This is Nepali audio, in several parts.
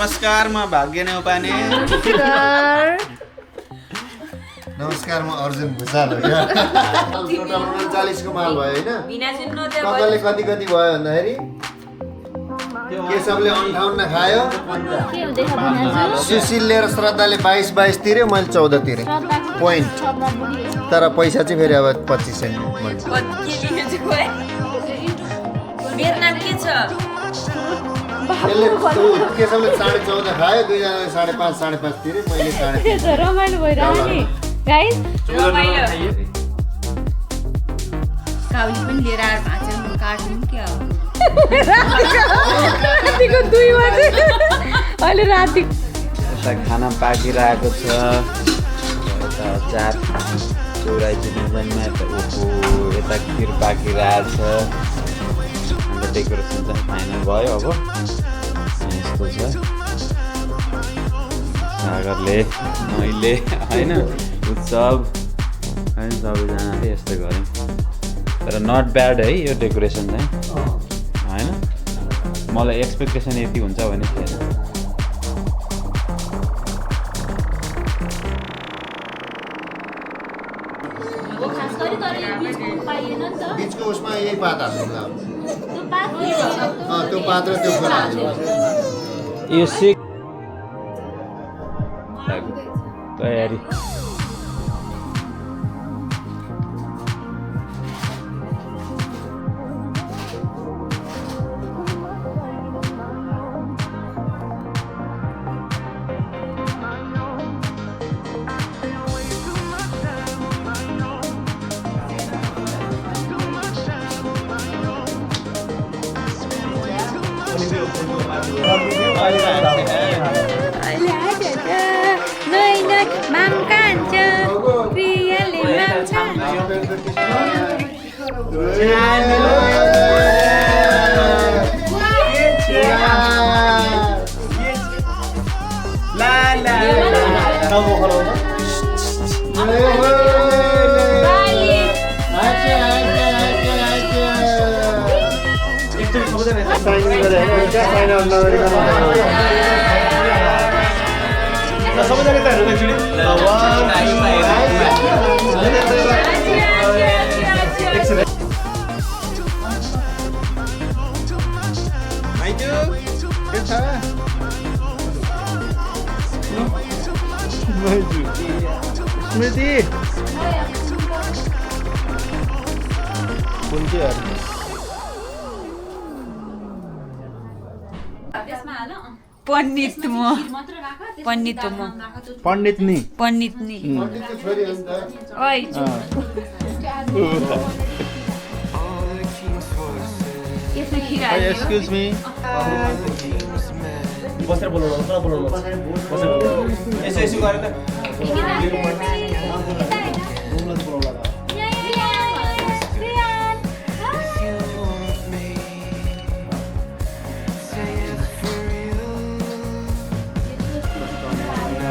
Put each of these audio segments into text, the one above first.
नमस्कार म भाग्य नेउपाने नमस्कार म अर्जुन भुसाल हो क्या टोटल 39 को माल भयो हैन कपालले कति कति भयो भन्दाखेरि केशवले 58 खायो सुशीलले र श्रद्धाले 22 तिर्यो मैले 14 तिरे पोइन्ट तर पैसा चाहिँ फेरि अब 25 सेन्ट केशवले 14.5 खायो दुईजनाले 5.5 तिरे मैले 5.5 रमाइलो भइरहेको नि गाइस काउली पनि लिएर आएर भाँचेर काट्नु के हो रातिको 2 बजे अहिले राति यता खाना पाकिरहेको छ यता चाट चौराई चिकनमा यता खिर पाकिरहेको छ हाम्रो डेकोरेसन चाहिँ फाइनल भयो अब यस्तो छ सागरले मैले होइन उत्सव होइन सबैजनाले यस्तो गऱ्यौँ तर नट ब्याड है यो डेकोरेसन चाहिँ होइन मलाई एक्सपेक्टेसन यति हुन्छ भने थिएन बीचको उसमा यही पात हाल्नु त्यो पात र त्यो फुल हाल्नु यो सिक तयारी स्मृति पण्डित म पण्डित म पण्डित नि पण्डित नि ओइ यसमा खिरा एक्सक्युज मी बसेर बोल्नु यसो यसो गरे त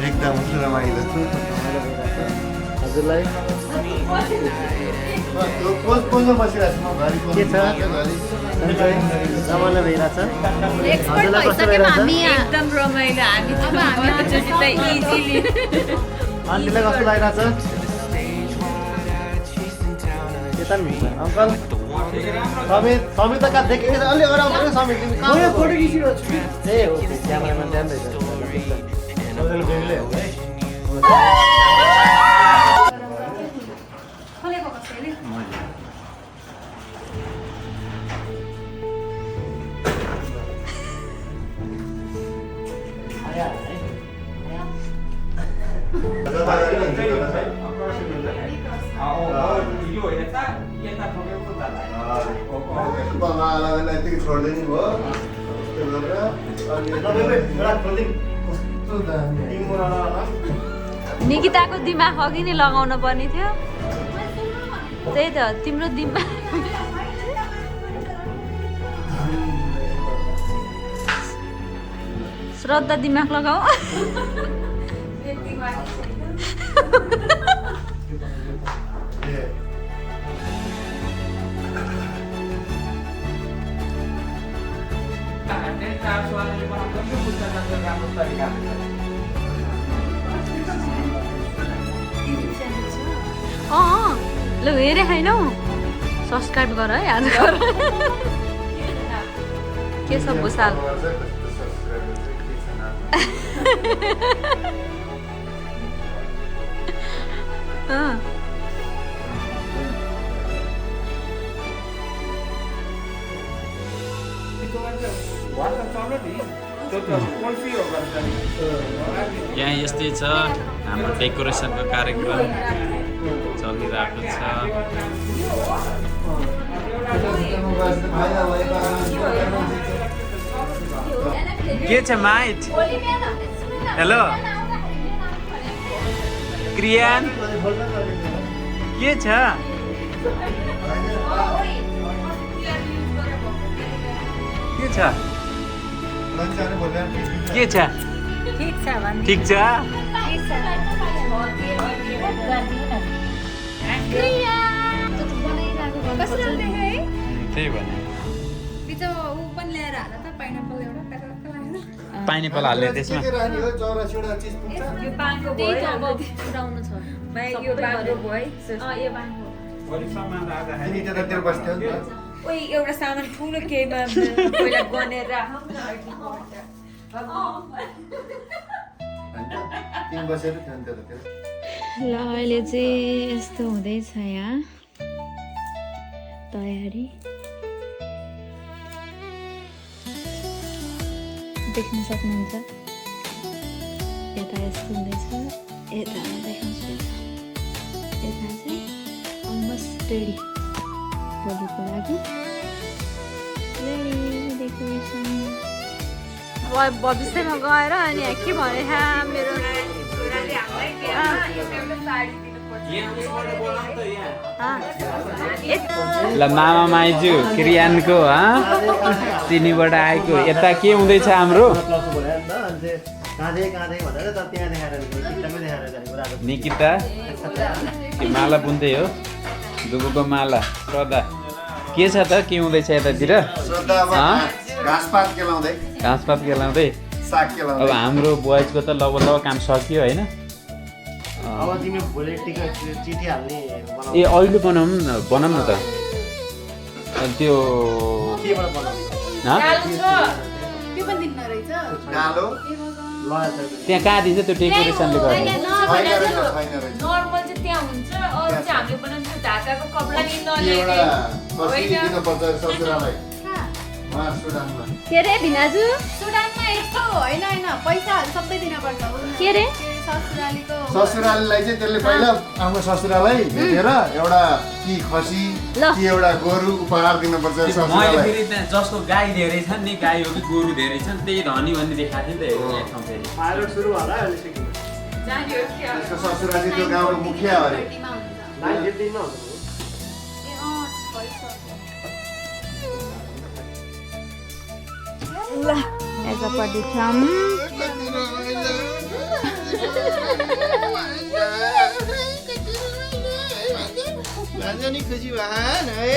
एकदम रमाइलो हजुरलाई पोजमा बसिरहेको छु के छ रमाइलो भइरहेछ एक्सपर्ट भइसक्यौँ हामी एकदम रमाइलो हामी त इजिली आन्टीलाई कस्तो लागिरहेछ यता नि अङ्कल समित त कहाँ देखेको अलि अराउनु समित फोटो खिचिरहेको छु ए हो क्यामेरामा ध्यान रहेछ छोड्दैन निकिताको दिमाग अघि नै लगाउन पर्ने थियो त्यही त तिम्रो दिमाग श्रद्धा दिमाग लगाऊ ल हेरे छैनौ सब्सक्राइब गर है आज गर के छ भुसाल यहाँ यस्तै छ हाम्रो डेकोरेसनको कार्यक्रम चलिरहेको छ के छ माइट हेलो क्रियान के छ के छ के छ ठिक छ त्यही भने पाइनएप्पल हाल्यो त्यसमा एउटा सामान ठुलो केहीमा पहिला गनेर ल अहिले चाहिँ यस्तो हुँदैछ यहाँ तयारी देख्न सक्नुहुन्छ यता यस्तो हुँदैछ यता देखाउँछु यता चाहिँ अलमोस्ट रेडी भोलिको लागि डेकोरेसन भविष्यमा गएर अनि के भने मेरो ल मामा माइजू क्रियानको चिनीबाट आएको यता के हुँदैछ हाम्रो निकिता माला बुन्दै हो दुबुको माला श्रद्धा के छ त के हुँदैछ यतातिर घाँसपात केलाउँदै अब हाम्रो बोइजको त लगभग काम सकियो होइन अब तिमी भोलि चिठी हाल्ने ए अहिले बनाउँ न त त्यो त्यहाँ कहाँ दिन्छ त्यो डेकोरेसनले गर्दा नर्मल चाहिँ त्यहाँ हुन्छ अरू चाहिँ हामीले बनाउँछ ढाकाको कपडा नि के अरे भिनाजु सुडानमा यस्तो होइन पैसाहरू सबै दिनुपर्छ के अरे ससुरालीलाई चाहिँ त्यसले पहिला आफ्नो ससुरालाई भेटेर एउटा कि खसी कि एउटा गोरु उपहार दिनुपर्छ मैले ससुरालाई फेरि जसको गाई धेरै छन् नि गाई हो कि गोरु धेरै छन् त्यही धनी भन्ने देखाएको थियो नि त पाइलट सुरु होला अहिले सिक्किम त्यसको ससुराली त्यो गाउँको मुखिया अरे ल यतापट्टि छौँ खुसी भएन है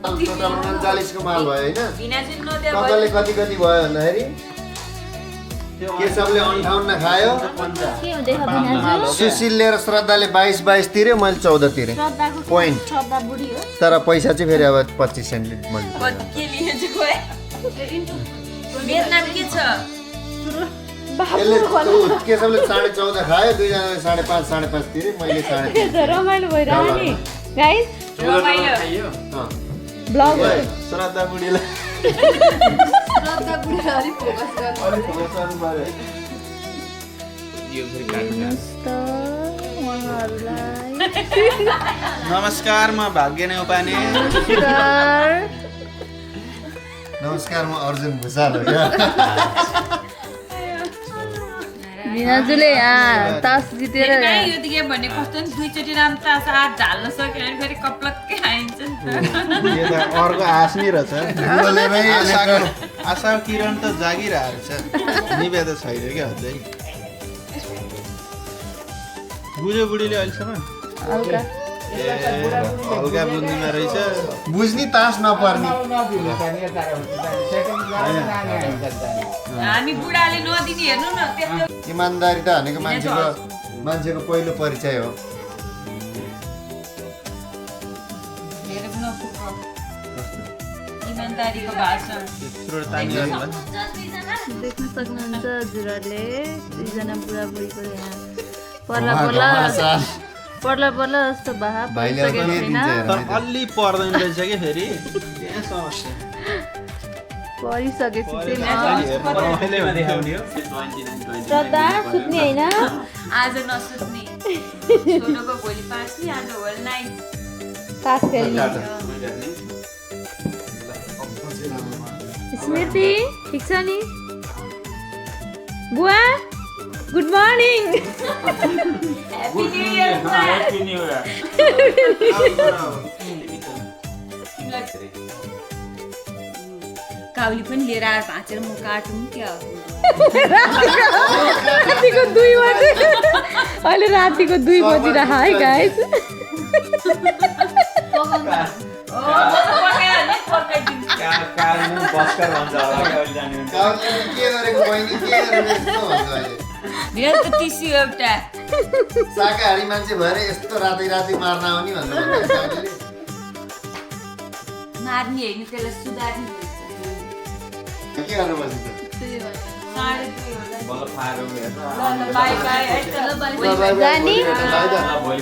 टोटल 39 को माल भयो होइन तपाईँले कति कति भयो भन्दाखेरि केशवले 58 खायो सुशीलले र श्रद्धाले 22 तिर्यो मैले 14 तिरेँ पोइन्ट तर पैसा चाहिँ फेरि अब 25 सेन्टले मैले केशवले 14.5 खायो दुईजनाले 5.5 तिरे मैले 3.5 रमाइलो भइरहेको नि गाइस ब्लग श्रद्धा बुढीलाई नमस्कार म भाग्य नेउपाने नमस्कार म अर्जुन भुसाल हो भिनाजुले यहाँ तास जितेर यो भने कस्तो दुईचोटि राम तास हात ढाल्न सक्यो भने फेरि कप्लक्कै खाइन्छ नि त अर्को हाँस नि रहेछ आशा किरण त जागिरहेको छ निवेदा छैन क्या अझै बुझ्यो बुढीले अहिलेसम्म हल्का हल्का बुझ्नुमा रहेछ बुझ्नी तास नपर्ने हामी बुढाले नदिने हेर्नु न त्यस्तो इमान्दारी त भनेको मान्छेको पहिलो परिचय हो। हेरेर नपुग्छ इमानदारीको भाषा देख्न सक्नुहुन्छ हजुरहरूले दुईजना बुढाबुढीको यहाँ पर्ला जस्तो भए भाइले अब के छैन दिन्छ हेर तर अलि पर्दैन रहेछ कि फेरि त्यहाँ समस्या परिसकेपछि चाहिँ अहिले देखाउने हो श्रद्धा सुत्ने होइन आज नसुत्ने छोटोको भोलि 5 नि आज होल 9 तास खेल्ने स्मृति ठिक छ नि बुवा good morning happy new year काउली पनि लिएर आएर भाँचेर म काटौँ क्या रातिको 2 बजे अहिले रातिको 2 बजिरहेको है गाइस के गरेको बहिनी के गरेको यस्तो भन्छ अहिले मेरो त टिस्यु एउटा शाकाहारी मान्छे भएर यस्तो रातै मार्न आउने भन्नु मार्ने होइन त्यसलाई सुधार्ने के गर्नु पर्छ बाई बाई जानी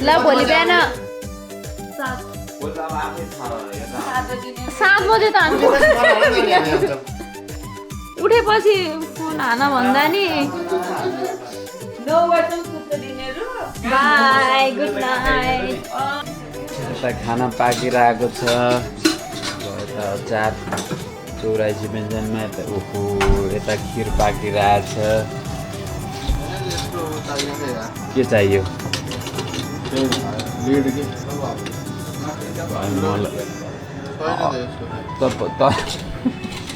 ल भोलि बिहान 7 बजे त हामी उठेपछि फोन हान भन्दा नि बाई गुड नाइट यता खाना पाकिरहेको छ यता अचार चौरासी व्यञ्जनमा यता ओहो यता खिर पाकिरहेछ के चाहियो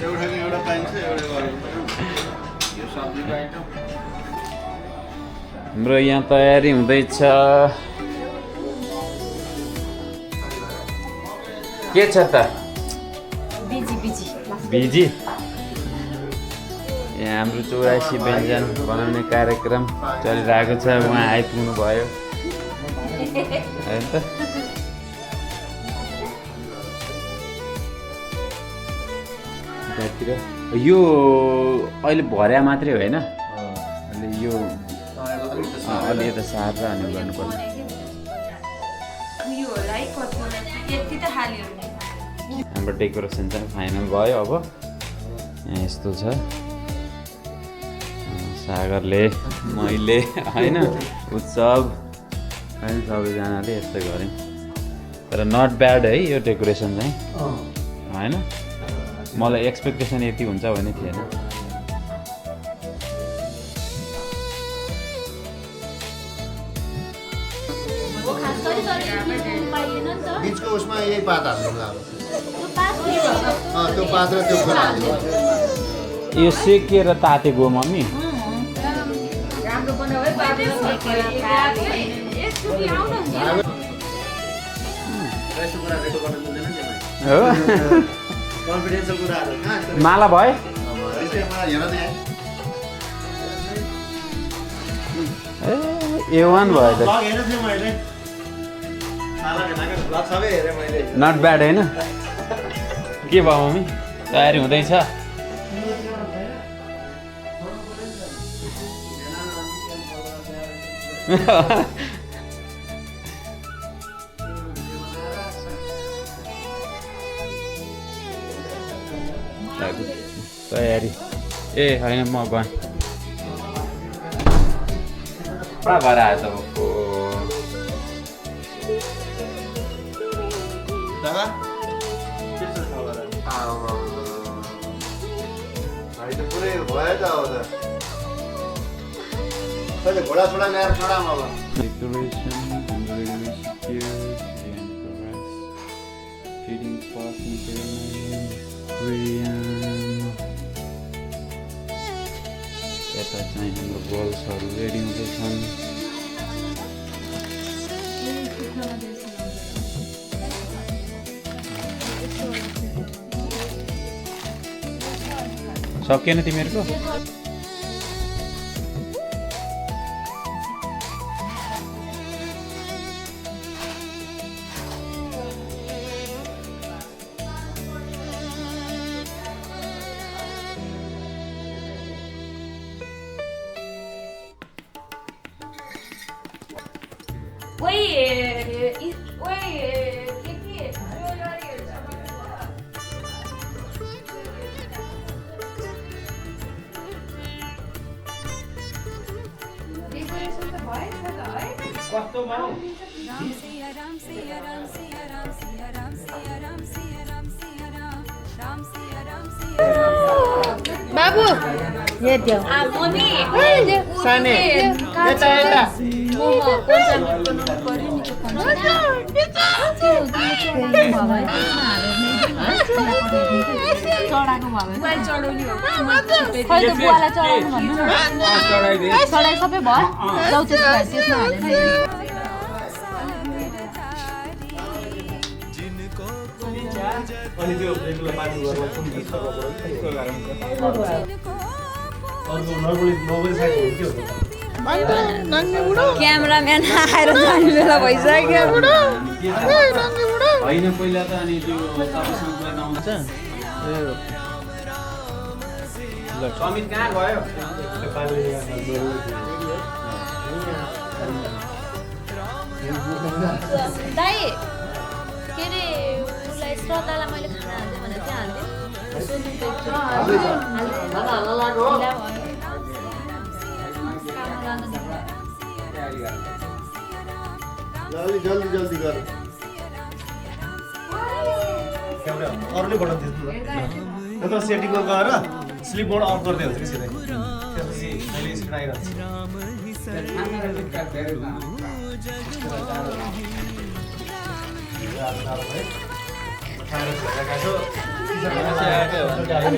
एउटा पाइन्छ एउटा हाम्रो यहाँ तयारी हुँदैछ के छ त बिजी यहाँ हाम्रो 84 व्यञ्जन बनाउने कार्यक्रम चलिरहेको छ उहाँ आइपुग्नु भयो होइन त यो अहिले भर्या मात्रै होइन अहिले यो अलि यता सारेर अनि गर्नुपर्छ हाम्रो डेकोरेसन चाहिँ फाइनल भयो अब यहाँ यस्तो छ सागरले मैले होइन उत्सव होइन सबैजनाले यस्तो गऱ्यौँ तर नट ब्याड है यो डेकोरेसन चाहिँ होइन मलाई एक्सपेक्टेसन यति हुन्छ भन्ने थिएन बिचको उसमा यही पात हाल्नु त्यो पात र त्यो खोला यो सेकेर तातेको मम्मी कन्फिडेन्सको कुराहरू माला भयो A1 भयो त नट ब्याड होइन के भयो मम्मी तयारी हुँदैछ तयारी ए होइन म गएँ पुरा भएर आयो तपाईँको भाइ त पुरै भयो त अब त कहिले घोडा छोडा ल्याएर चढाम अब यता चाहिँ हाम्रो बल्सहरू रेडी हुँदैछन् सकिएन तिमीहरूको बाबु ये देऊ मम्मी साने यता यता मोमो कोन बनाउनु पर्यो नि चढाएको भयो चढाउने हो खै त बुवालाई चढाउनु भन्नु न चढाइ सबै भयो जाउ त्यसमा हालेर अनि त्यो रेगुलर पानी गर्नु अर्को नर्मली साइड हो के हो क्यामेराम्यान आएर जाने बेला भइसक्यो होइन पहिला त अनि त्यो तपाईँसँग कुरा नआउँछ समित कहाँ गयो दाइ के अरे उसलाई श्रद्धालाई मैले खाना हाल्दै भनेर चाहिँ जल्दी जल्दी गर अरूले बनाउँदै नत्र सेटिङमा गएर स्लिप मोड अफ गर्दै हुन्छ कि सिधै त्यसपछि अहिले स्क्रिन आइरहन्छ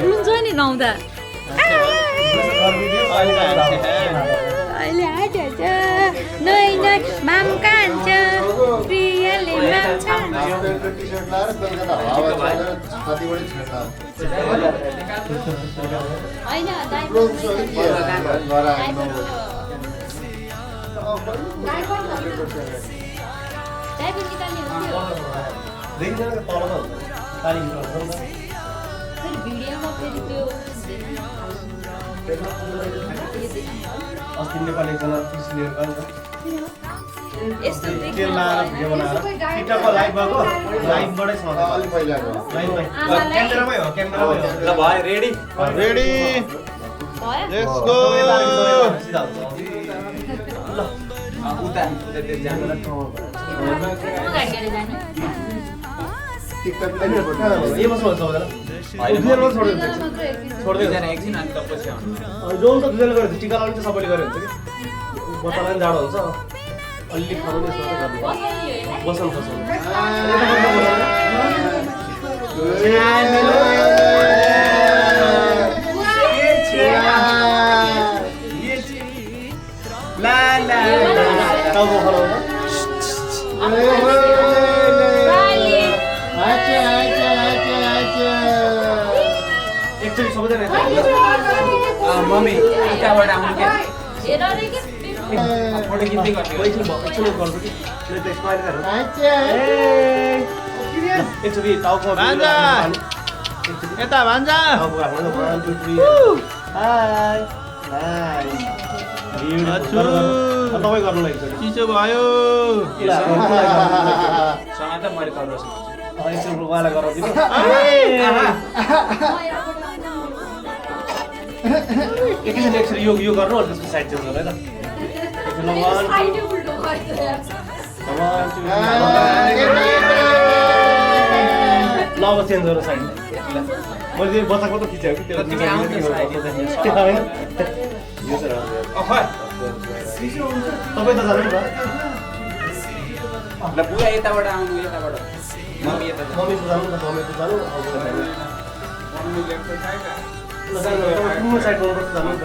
रुन्छ नि नुहाउँदा अहिले आइहाल्छ नै नै माम कान्छ प्रियले टी-शर्ट लाएर कलकत्ता हावा चलेर छातीबाटै छेड्दा होइन दाइ ड्राइभर निकाल्ने हो देखिन्छ तल त पानी भित्र फेरि भिडियोमा फेरि त्यो अस्ति नेपाली एकजना कृषिले यस्तो तेल लाएर भिडियो बनाएर टिकटकमा लाइभ भएको लाइभबाटै छ अलि पहिलाको लाइभमै क्यामेरामै हो क्यामेरामै हो ल भयो रेडी रेडी भयो लेट्स गो ल उता त्यो जानु टिकटक लाइभ यो बस्नु सबैजना दुईजना छोड्दै एकजना एकछिन अनि तपाईपछि आउनु जोल त दुईजना गरेको टिका लाउने त सबैले गरे हुन्छ कि बच्चालाई पनि जाडो हुन्छ अलि खानु नि यसो गर्नु बस्नु बस्नु ला ला टाउको खराउ एकचोटि सबैजना मम्मी उताबाट आउनु के हेर रे के फोटो खिच्दै गर्ने एकचोटि गर्नु कि एकचोटि टाउको यता भान्जा तपाईँ गर्नु लागि चिसो भयो सँग त मैले गर्छु एकचोटि उहाँलाई गराउँदिनु एकैछिन एकचोटि यो गर्नु अनि त्यसको साइड चेन्ज गर्नु है त ल अब चेन्ज गर्नु साइड मैले त्यो बच्चाको त खिचेको कि त्यसलाई तपाईँ त जानु नि ल बुवा यताबाट आउनु यताबाट मम्मी यता मम्मी त जानु न मम्मी त जानु साइड गर्नुपर्छ जानु नि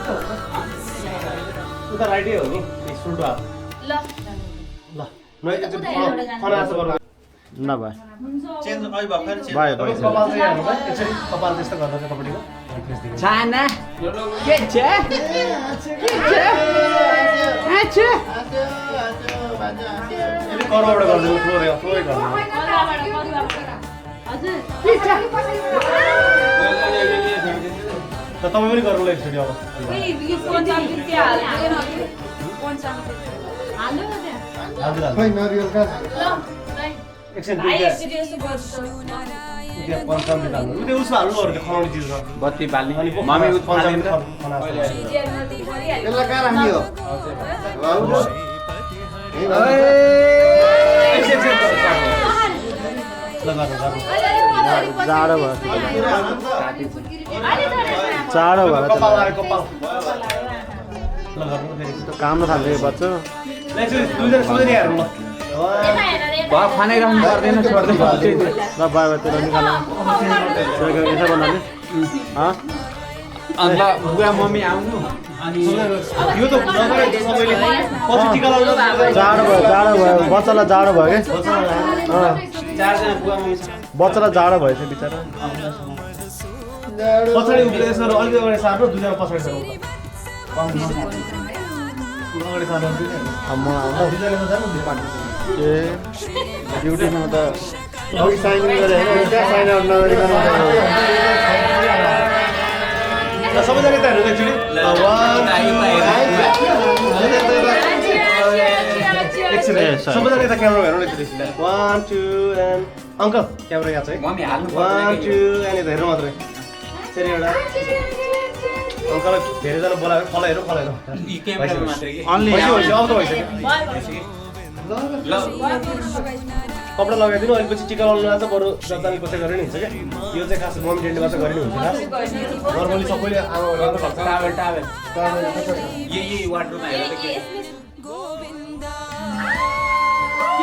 त उता राइटै हो नि सुल्टो हात ल ल खनाजस्तो गर्नु नभए चेन्ज अहिले भर्खर चेन्ज भयो भयो कपाल चाहिँ हेर्नु भयो यसरी कपाल त्यस्तो गर्दा चाहिँ कपडीको छाना के छ अच्छा यसले करबाट गर्नु फ्लोरै गर्नु हजुर त तपाईँ पनि गर्नु एकचोटि अब हजुर खै नरियल का एकछिन त्यो पञ्चामृत हाल्नु त्यो उसमा हाल्नु पर्यो त्यो खुवाउने चिज बत्ती बाल्ने अनि मम्मी पञ्चामृत यसलाई कहाँ राख्ने हो जाडो भयो जाडो भयो काम नथाल्ने बच्चो खानै रहनु पर्दैन छोड्दै ल भयो त्यो निकाल्नु यसो बनाउने अन्त बुवा मम्मी आउनु अनि यो त सबैले पछि टिका लाउनु जाडो भयो बच्चालाई जाडो भयो के चारजना बुवा मम्मी छ बच्चालाई जाडो भएछ बिचरा पछाडि उभिएर यसो अलिकति अगाडि सार्नु दुईजना पछाडि सार्नु अगाडि सार्नु म आउँदा दुईजना जानु ए ड्युटीमा त अघि साइन गरे होइन त्यहाँ साइन आउट नगरिकन सबैजना यता हेर्नु एकचोटि सबैजना यता क्यामेरा हेर्नु एकचोटि 1 2 एन्ड अङ्कल क्यामेरा यहाँ छ है मम्मी हाल्नु 1 2 एन्ड यता हेर्नु मात्रै फेरि एउटा अङ्कल धेरैजना बोलायो फल हेरौँ यी क्यामेरामा मात्रै के अब त भइसक्यो कपडा लगाइदिनु अनि पछि टिका लाउनु लाग्छ बरु जताले कसै गरे नि हुन्छ क्या यो चाहिँ खास मम्मी टेन्टमा चाहिँ गरे नि हुन्छ खास नर्मली सबैले आमा राम्रो गर्छ टावेल यही वार्डरोबमा हेरेर के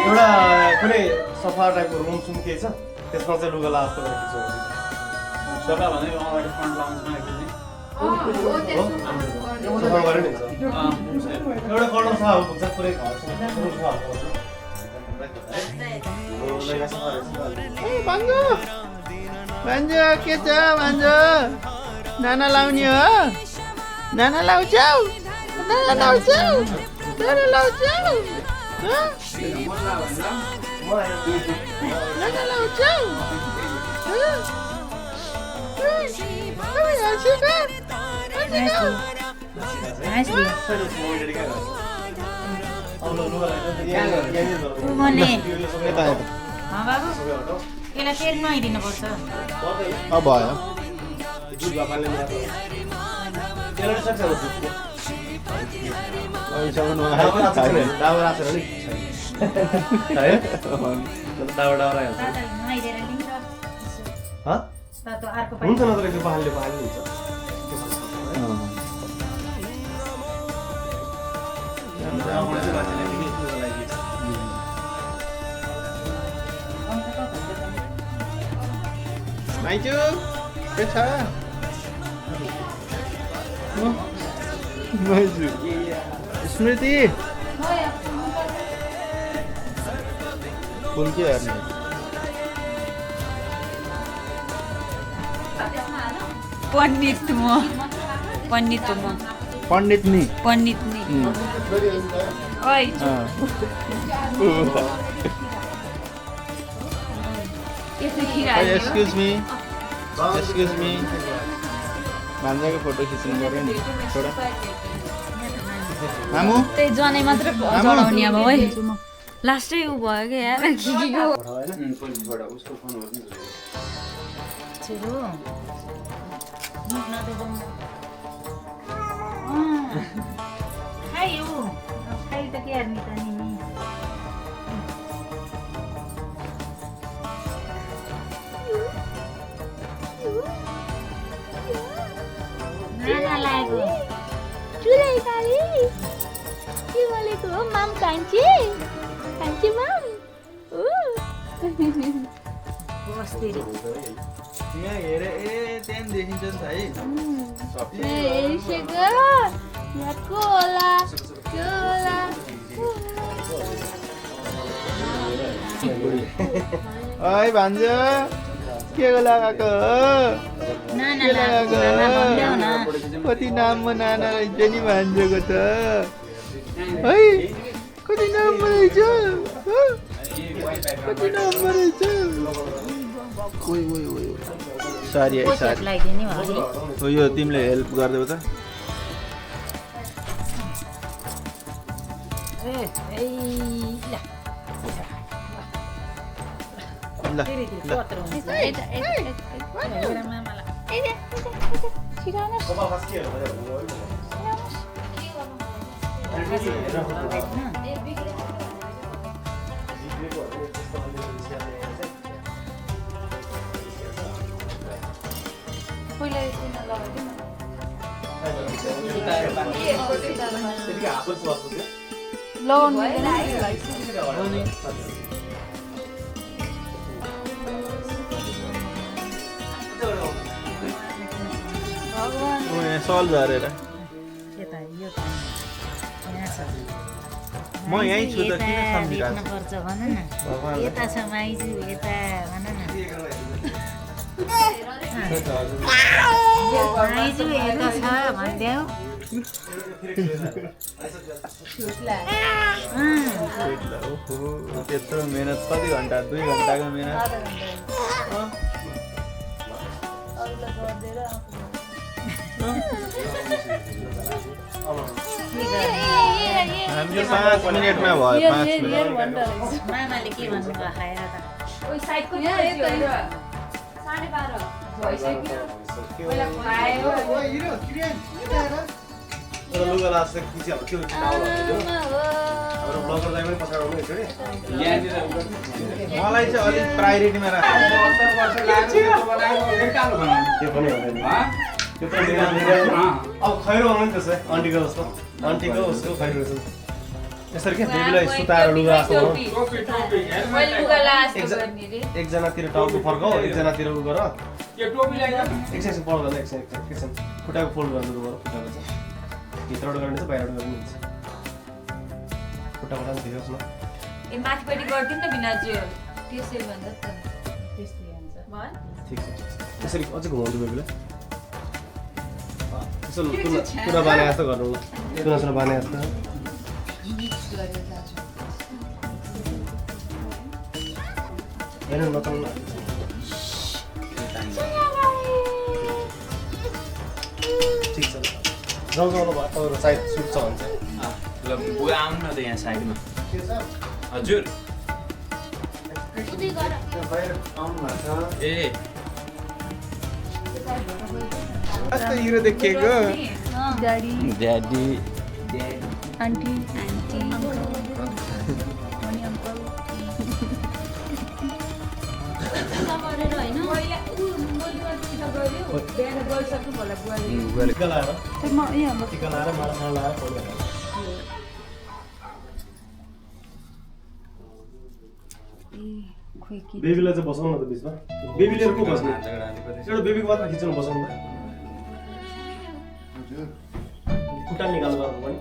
एउटा कुनै सफा टाइपको रुम सुम के छ त्यसमा चाहिँ लुगा ला जस्तो गरेको छ सफा भन्दै अगाडि फ्रन्ट लाउन्जमा एकचोटि सफा गरे नि हुन्छ एउटा कर्नर सफा हुन्छ पुरै घर सफा भान्जो के छ भान्जो नाना लाउने हो नाना लाउँछौ नाना लाउँछौ नाना लाउँछौ नाना लाउँछौ यसलाई फेरि नुहाइदिनुपर्छ अब भयो नुहाइदिएर लिन्छ अर्को हुन्छ नत्र एकचोटि पहालले हुन्छ माइजू के छ माइजू स्मृति फुल के हेर्ने पण्डित म पण्डित नि ओइ एक्सक्यूज मी भान्जाको फोटो खिच्नु पर्यो नि छोडा मामु त्यही जनै मात्रै चढाउने अब है लास्टै उ भयो क्या यार खिकीको पुलिसबाट उसको फोन गर्नु छिरो खायो खाइ त के हेर्ने त नि नाना लाग्यो चुलै काली के बोलेको हो माम कान्छी माम बस्दै यहाँ हेरे ए त्यहाँ देखिन्छ नि है हेरिसक्यो यहाँ को होला ओइ भान्जो के लगाएको नाना लगाएको नाना भन्देऊ न कति नाममा नाना रहेछ नि भान्जोको त है कति नाममा रहेछ कति नाममा रहेछ सरी है सरी लगाइदिने भयो हो यो तिमीले हेल्प गरिदेऊ त ल सल झरेर म यहीँ छु त किन सम्झिरहेको पर्छ भन न यता छ माइजू यता भन न माइजू यता छ भनिदेऊ त्यत्रो मेहनत कति घन्टा 2 घन्टाको मेहनत हाम्रो 5 मिनेटमा भयो 5 मिनेट मामाले के भन्नुभयो खाएर त मलाई चाहिँ अलिक प्रायोरिटीमा राख्छ अब खैरो आउनु नि त्यसै आन्टीको जस्तो आन्टीको उसको खैरो रहेछ यसरी के बेबीलाई सुताएर लुगा एकजनातिर टाउको फर्काऊ एकजनातिर उ गर एकछिन पढ्दैन एकछिन खुट्टाको फोल्ड गर्नु गर खुट्टाको चाहिँ भित्रबाट गर्ने चाहिँ बाहिरबाट गर्ने हुन्छ खुट्टाबाट पनि भिजाउस् न ए माथिपट्टि गर्दिन न बिनाजु त्यसै भन्दा त त्यस्तै हुन्छ भयो ठिक छ यसरी अझै घुमाउँछु बेबीलाई यसो कुरा बाने जस्तो गर्नु ल सुना बाने जस्तो हेर्नु बताउनु ठिक छ जाउँ जाउँ भयो तपाईँहरू सायद सुत्छ भन्छ ल बुवा आउनु न त यहाँ साइडमा हजुर ए कस्तो हिरो देखेको ड्याडी ड्याडी आन्टी टिका लाएर टिका लाएर माला लाएर पढ्नु बेबीलाई चाहिँ बसाउनु न त बिचमा बेबीले को बस्नु एउटा बेबीको मात्र खिच्नु बसाउनु खुट्टा निकाल्नु गर्नु पनि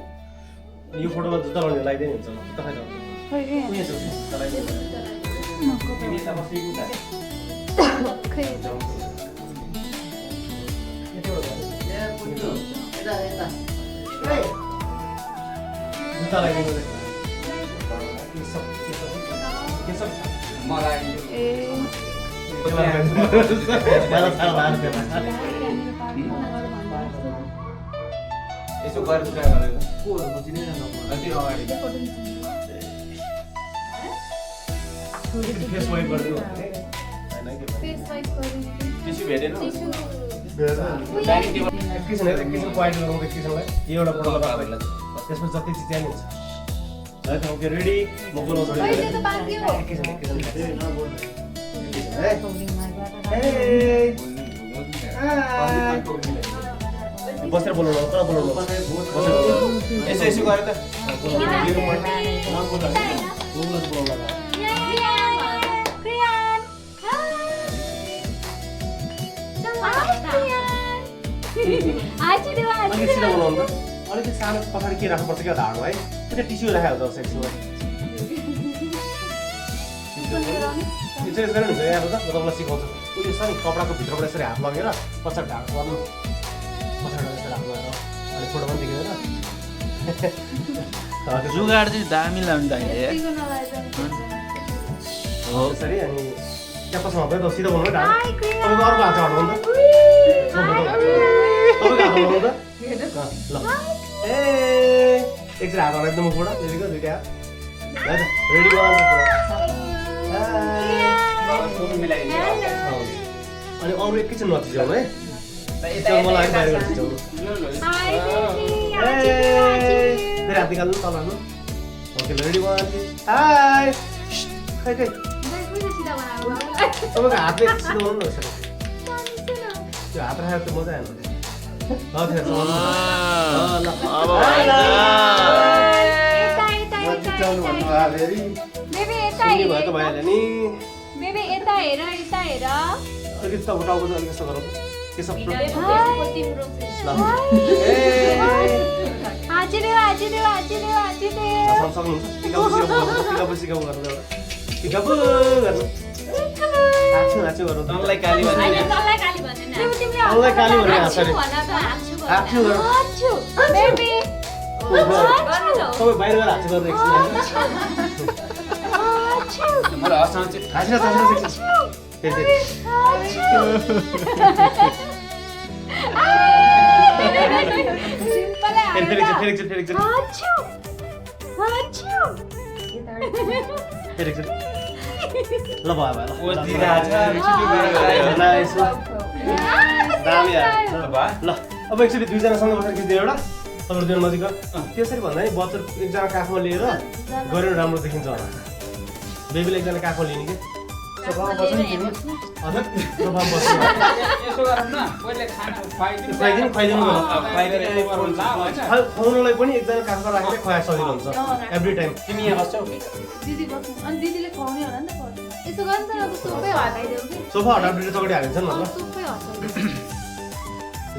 यो फोटोमा जुत्ता लाउने लगाइदिने हुन्छ जुत्ता खाइदिनु जुत्ता लगाइदिनु मलाई यसो गरेर ट्राई गरेर कोहरू बुझिनै नभन्छ अति अगाडि फेस वाइप गरिदिनु टिस्यु भेटेन एकैछिन क्वाइट गरौँ एकैछिनलाई यो एउटा फोटो लगाएर त्यसमा जति चिज चाहिने हुन्छ है त ओके रेडी म बोलाउँछु बसेर बोलाउनु तर बोलाउनु यसो यसो गरे त अलिकति सानो पछाडि के राख्नुपर्छ क्या धाडो है त्यो टिस्यु राखेको हुन्छ सेक्समा एक्सर्साइज गरेर हुन्छ यहाँ त म तपाईँलाई सिकाउँछु उयो छ नि कपडाको भित्रबाट यसरी हात लगेर पछाडि ढाक गर्नु पछाडि यसरी हात लगाएर अनि फोटो पनि देखिँदैन जुगाड चाहिँ दामी लाउनु त हो यसरी अनि त्यहाँ पछाडि हुँदैन त सिधो बनाउनु ढाक तपाईँको अर्को हात हाल्नु त तपाईँको हात हाल्नु त ल ए एकचोटि हात हाल्दा एकदम फोटो फेरिको दुइटा हात रेडी अनि अरू एकैछिन नथिच्याउनु है मलाई बाहिर गरेर थिच्याउनु फेरि हात निकाल्नु तल हाल्नु ओके रेडी वान हाई खै खै तपाईँको हातले सिधो बनाउनु न यसरी त्यो हात राखेर त्यो मजा आएन भएको भइहाल्यो नि बेबी यता हेर अलिकति त उठाउको चाहिँ अलिक यस्तो गरौँ के सब सक्नुहुन्छ पिकापु सिकाउ गर्नु एउटा पिकापु गर्नु नाच्नु गर्नु तँलाई काली भन्ने तँलाई काली भने हाँसरी हाच्छु गर्नु तपाईँ बाहिर गएर हाच्छु गर्नु मलाई हँसाउँछ फेरि ल भयो ल अब एकचोटि दुईजनासँग बसेर खिच्दियो एउटा तपाईँहरू दुईजना नजिक त्यसरी भन्दा नि बच्चा एकजना काखमा लिएर गरेर राम्रो देखिन्छ होला बेबीले एकजना काखमा लिने कि खुवाउनलाई पनि एकजना काखमा राखेर खुवाए सजिलो हुन्छ एभ्री टाइम तिमी यहाँ बस्छौ दिदीले खुवाउने होला नि त यसो गर्नु त अब सोफै हटाइदेऊ कि सोफा हटाएर चकडी हालिन्छ नि ल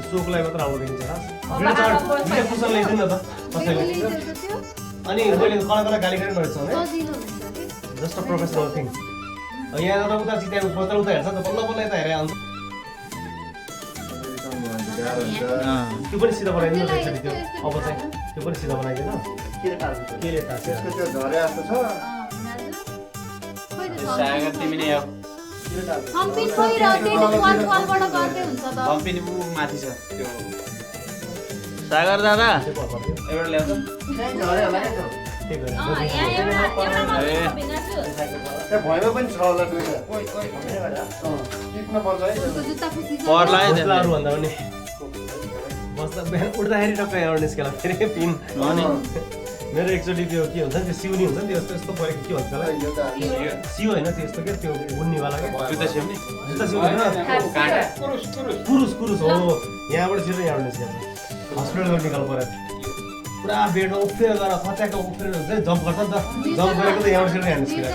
सोफलाई मात्र राम्रो देखिन्छ कुसन ल्याइदिनु न त कसैले अनि मैले कला गाली गरेर नरहेछ है जस्ट अ प्रोफेसनल थिङ यहाँ एउटा उता चित्या उता हेर्छ नि त बल्ल बल्ल यता हेरेर आउँछ त्यो पनि सिधा बनाइदिनु न एकचोटि त्यो अब चाहिँ त्यो पनि सिधा बनाइदिनु केले टाँसेर सागर तिमी नै आऊ हम्पिन गइरहेको त्यही त वालबाट गर्दै हुन्छ त कम्पनी माथि छ त्यो सागर दादा एउटा ल्याउँछ भएमा पनि छ होला दुईटा पर्ला भन्दा पनि बस्दा बिहान उठ्दाखेरि टक्कै एउटा निस्केला फेरि पिन मेरो एकचोटि त्यो के हुन्छ नि त्यो सिउनी हुन्छ नि त्यो यस्तो यस्तो परेको के भन्छ त्यसलाई सिउ होइन त्यो यस्तो के त्यो बुन्नीवाला जुत्ता सिउनी कुरुस हो यहाँबाट छिटो यहाँबाट निस्केर हस्पिटलबाट निकाल्नु पऱ्यो पुरा बेडमा उफ्रेर गएर खच्याको उफ्रेर हुन्छ नि जम्प गर्छ नि त जम्प गरेको त यहाँबाट छिटो यहाँ निस्केर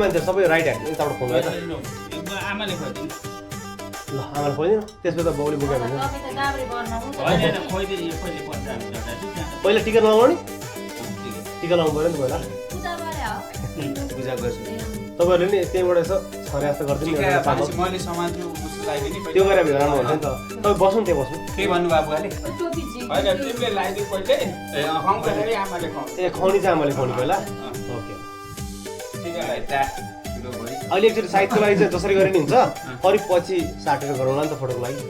मान्छे सबै राइट ह्यान्ड यताबाट खोल्नु है त आमाले खुवाइदिनु ल आमाले खुवाइदिनु त्यसपछि त बाउले बोकायो भने पहिला टिका लगाउने टिका लगाउनु पऱ्यो नि पहिला पूजा गर्छु तपाईँहरूले नि त्यहीँबाट यसो छरे जस्तो गरिदिनु मैले समाजको लगाइदिने त्यो गरेर राम्रो हुन्छ नि त तपाईँ बस्नु त्यहाँ बस्नु के भन्नु बाबुले होइन तिमीले लगाइदियो पहिले खुवाउँदाखेरि आमाले खुवाउँछ ए खुवाउने चाहिँ आमाले खुवाउने पहिला ओके अहिले एकचोटि साइडको लागि चाहिँ जसरी गरे नि हुन्छ करिब पछि साटेर गरौँला नि त फोटोको लागि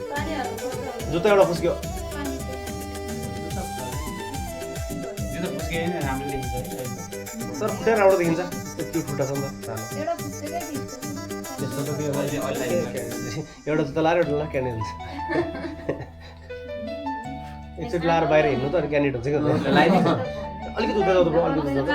जुत्ता एउटा फुस्क्यो तर खुट्टा राम्रो देखिन्छ त्यो क्युट खुट्टा छ नि त एउटा जुत्ता लाएर एउटा क्यान्डिडेट हुन्छ एकचोटि लाएर बाहिर हिँड्नु त अनि क्यान्डिडेट हुन्छ कि अलिकति उता जाँदा अलिकति उता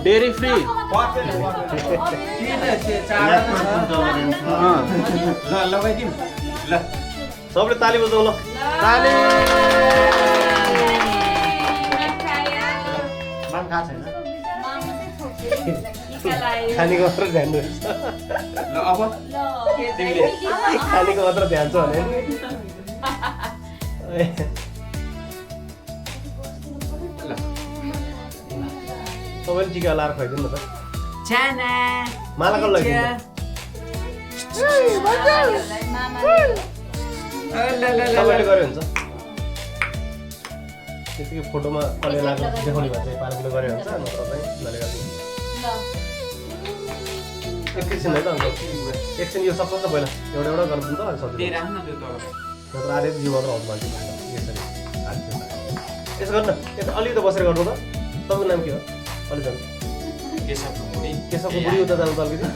डेरी फ्री लगाइदिउँ ल सबले ताली बजाउँ ल ताली खानेको मात्र ध्यान दिनुहोस् ल अब खानेको मात्र ध्यान छ भने तपाईँले टिका लाएर खुवाइदिनु न त माला कसलाई लगिदिनु तपाईँले गरे हुन्छ त्यतिकै फोटोमा कसले लाएको देखाउने भए चाहिँ 5 किलो गरे हुन्छ नत्र चाहिँ उनीहरूले गरिदिनु एकैछिन है त अन्त एकछिन यो सक्छ त पहिला एउटा एउटा गर्नु त सजिलो नत्र आधे जिउ मात्र आउँछ मान्छे यसरी यसो गर्नु यता अलिकति बसेर गर्नु त तपाईँको नाम के हो अलि जानु केशवको बुढी उता जानु त अलिकति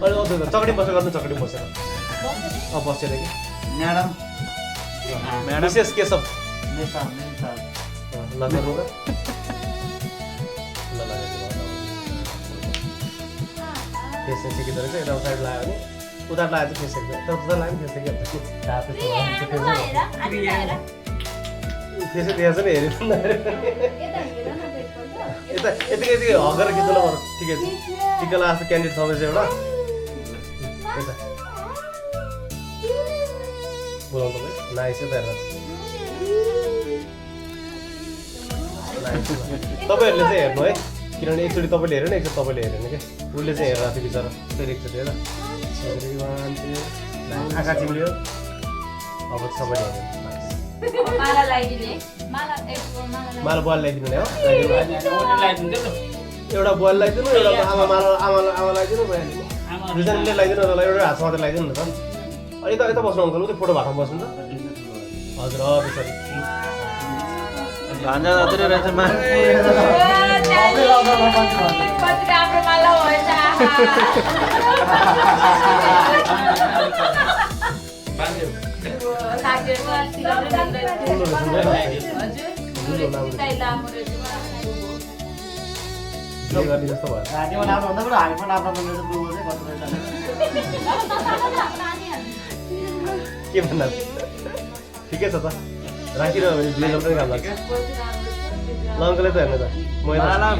अलि चकडी बसेर गर्नु चकडी बसेर बसेर कि म्याडम विशेष केशव ल गर्नु त ल फेस सिकिँदो रहेछ यता साइड लगायो भने उता लगायो चाहिँ फेस सिक्छ यता उता लगायो फेस सिकिहाल्छ फेसै दिएछ नि हेऱ्यो यता यतिकै हगेर खिच्नु ल ठिकै छ टिका लगाएको क्यान्डिडेट छँदैछ एउटा यता बोलाउनु तपाईँ नाइस त हेर्नु तपाईँहरूले चाहिँ हेर्नु है किनभने एकचोटि तपाईँले हेरेन एकचोटि तपाईँले हेरेन क्या उसले चाहिँ हेरेर थियो बिचरा फेरि एकचोटि हेर आँखा चिम्लियो अब सबैले हेऱ्यो माला बोल लगाइदिनु हो एउटा बोल लगाइदिनु एउटा आमा लगाइदिनु दुईजनाले लगाइदिनु होला एउटा हातमा मात्रै लगाइदिनु न त यता यता बस्नु अङ्कल उतै फोटो भाटमा बस्नु त हजुर त्यसरी भान्जा जति रहेछ जस्तो भयो के भन्दा ठिकै छ त राखिरह्यो भने ब्लेजर पनि काम लाग्छ ल अङ्कलले त हेर्नु त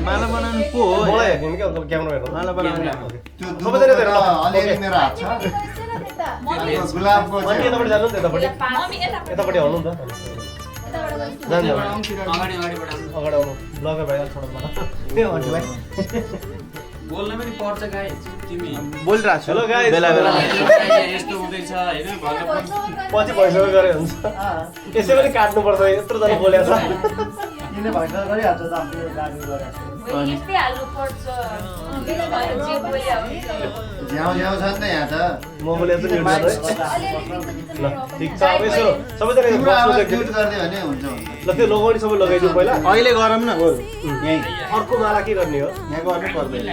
माला बनाउनु पो हो मलाई हेर्नु कि अङ्कल क्यामेरा हेर्नु माला बनाउनु सबैजना हेर्नु अलिअलि मेरो हात छ गुलाबको अनि यतापट्टि जानु नि त यतापट्टि आउनु नि त जानु अगाडि आउनु ब्लगर भाइलाई छोड्नु मलाई त्यही भन्छु भाइ बोल्न पनि पर्छ गाइस तिमी बोलिरहेको छु हेलो गाइस बेला बेला यस्तो हुँदैछ हैन पछि भइसक्यो गरे हुन्छ यसै पनि काट्नुपर्छ यत्रो जना बोलेको छ किन भइसक्यो गरिहाल्छ त आफ्नो गाडी गरेर झ्याउ झ्याउ छ नि त यहाँ त म बोलेको छु ल ठिक छ अब यसो सबैजना तिम्रो आवाज म्युट गरिदियो भने हुन्छ ल त्यो लगाउने सबै लगाइदिउँ पहिला अहिले गरौँ न यहीँ अर्को माला के गर्ने हो यहाँ गर्नु पर्दैन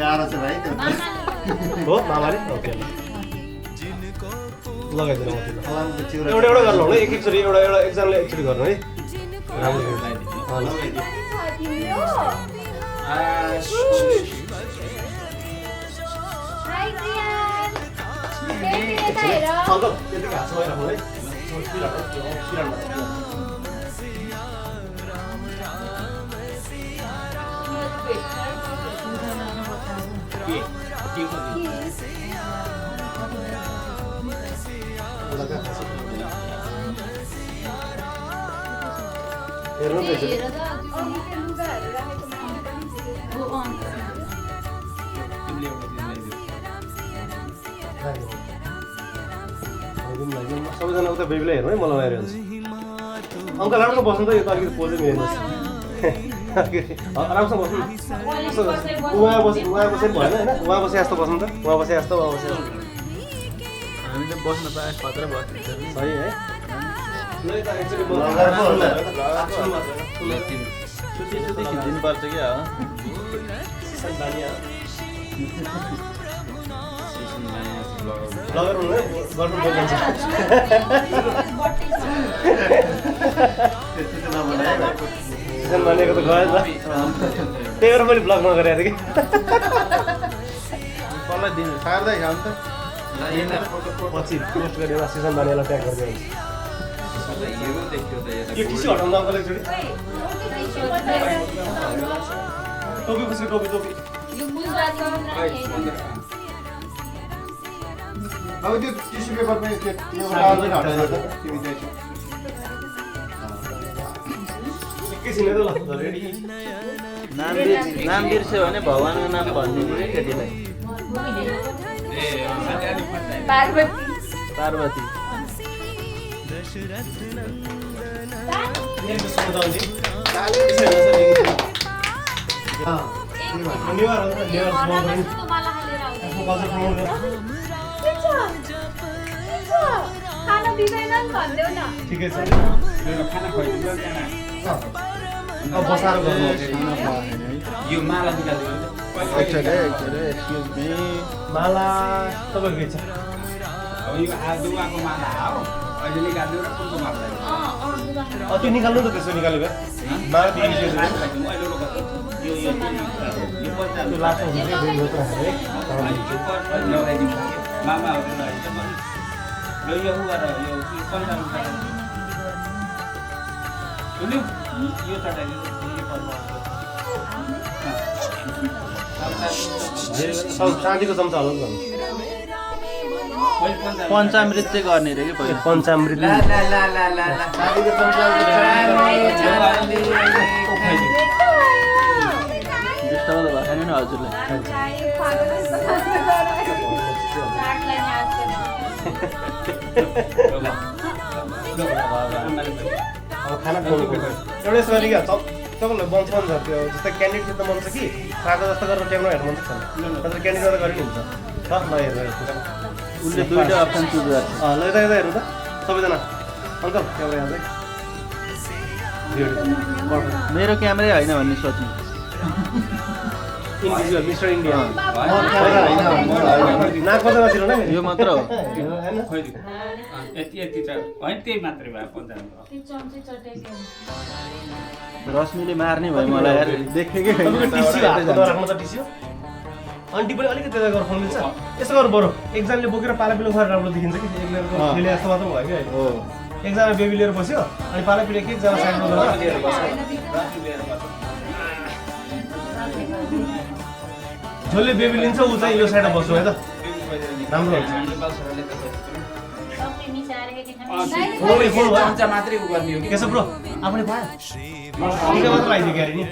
गाह्रो छ भाइ त्यो हो मामाले ओके लगाइदिनु म त्यो फलामको चिउरा एउटा एउटा गर्नु होला एकचोटि एउटा एकजनाले एकचोटि गर्नु है राम्रो अङ्कल त्यतिकै हात लगाइराख्नु है हेर्नु त सबैजना उता बेबीलाई हेर्नु है मलाई हेऱ्यो हुन्छ अङ्कल राम्रो बस्नु त यो त अलिकति पोजै मिल्नुहोस् राम्रोसँग बस्नु उहाँ बसेर भएन होइन उहाँ बसे जस्तो बस्नु त उहाँ बसे जस्तो हामी त बस्न पाए खतरा भयो सही है छुट्टी खिचिदिनु पर्छ कि लगेर हुनु गर्नु बोलिन्छ सिजन भनेको त गयो त त्यही भएर मैले ब्लग नगरेको थिएँ कि कसलाई दिनु सार्दै खाऊ त पछि पोस्ट गरेर सिजन भनेर ट्याग गरिदियो यो टिसी हटाउनु अङ्कल एकचोटि टोपी पछि टोपी टोपी अब त्यो टिस्यु पेपर पनि त्यो आउँदैन हटाएर त तिमी चाहिँ एकैछिन है त ल रेडी नाम बिर्स्यो भने भगवानको नाम भनिदिनु रे केटीलाई पार्वती धन्यवाद खाना दिँदैन भन्देऊ न ठिकै छ खाना खुवाइदिनु अब बसाएर गर्नु यो माला निकाल्दिनु एक्सक्युज मी माला तपाईँको के छ अब यो आदुवाको माला हो अहिले निकाल्नु र कुनको माला त्यो निकाल्नु त त्यसो निकाल्यो भए माला त्यो लास्टमा हुन्छ मामाहरू यो गरेर यो यो शान्तिको चम्चा होला नि पञ्चामृत चाहिँ गर्ने रे कि पहिला पञ्चामृत डिस्टर्ब त भएन नि हजुरलाई अब खाना खुवाउनु पर्छ एउटा यसमा क्या तपाईँलाई मन छ नि त त्यो जस्तै क्यान्डिड खेल्न मन छ कि साग जस्तो गरेर ट्याब्लो हेर्नु मन छ तर क्यान्डिड गर्दा गरेर हुन्छ ल हेर्नु उसले दुईवटा अप्सन चुज गर्छ ल यता यता हेर्नु त सबैजना अङ्कल क्यामेरा हेर्दै मेरो क्यामेरै होइन भन्ने सोच्नु इन्डिभिजुअल मिस्टर इन्डिया नाक बजा नचिर न यो मात्र हो यति छ होइन त्यही मात्रै भयो पञ्चामृत रश्मिले मार्ने भयो मलाई यार देखेकै टिस्यु हातमा राख्नु त टिस्यु अन्टी पनि अलिकति त्यता गरेर खुवाउनु मिल्छ यसो गर्नु बरु एकजनाले बोकेर पालापिलो खुवाएर राम्रो देखिन्छ कि एकजनाको खेले जस्तो मात्र भयो कि अहिले हो एकजना बेबी लिएर बस्यो अनि पालापिलो एकजना साइडमा गरेर जसले बेबी लिन्छ ऊ चाहिँ यो साइडमा बस्नु है त राम्रो हुन्छ मात्रै उ गर्ने हो कि के छ ब्रो आफूले पायो निकै मात्र आइदियो क्यारे नि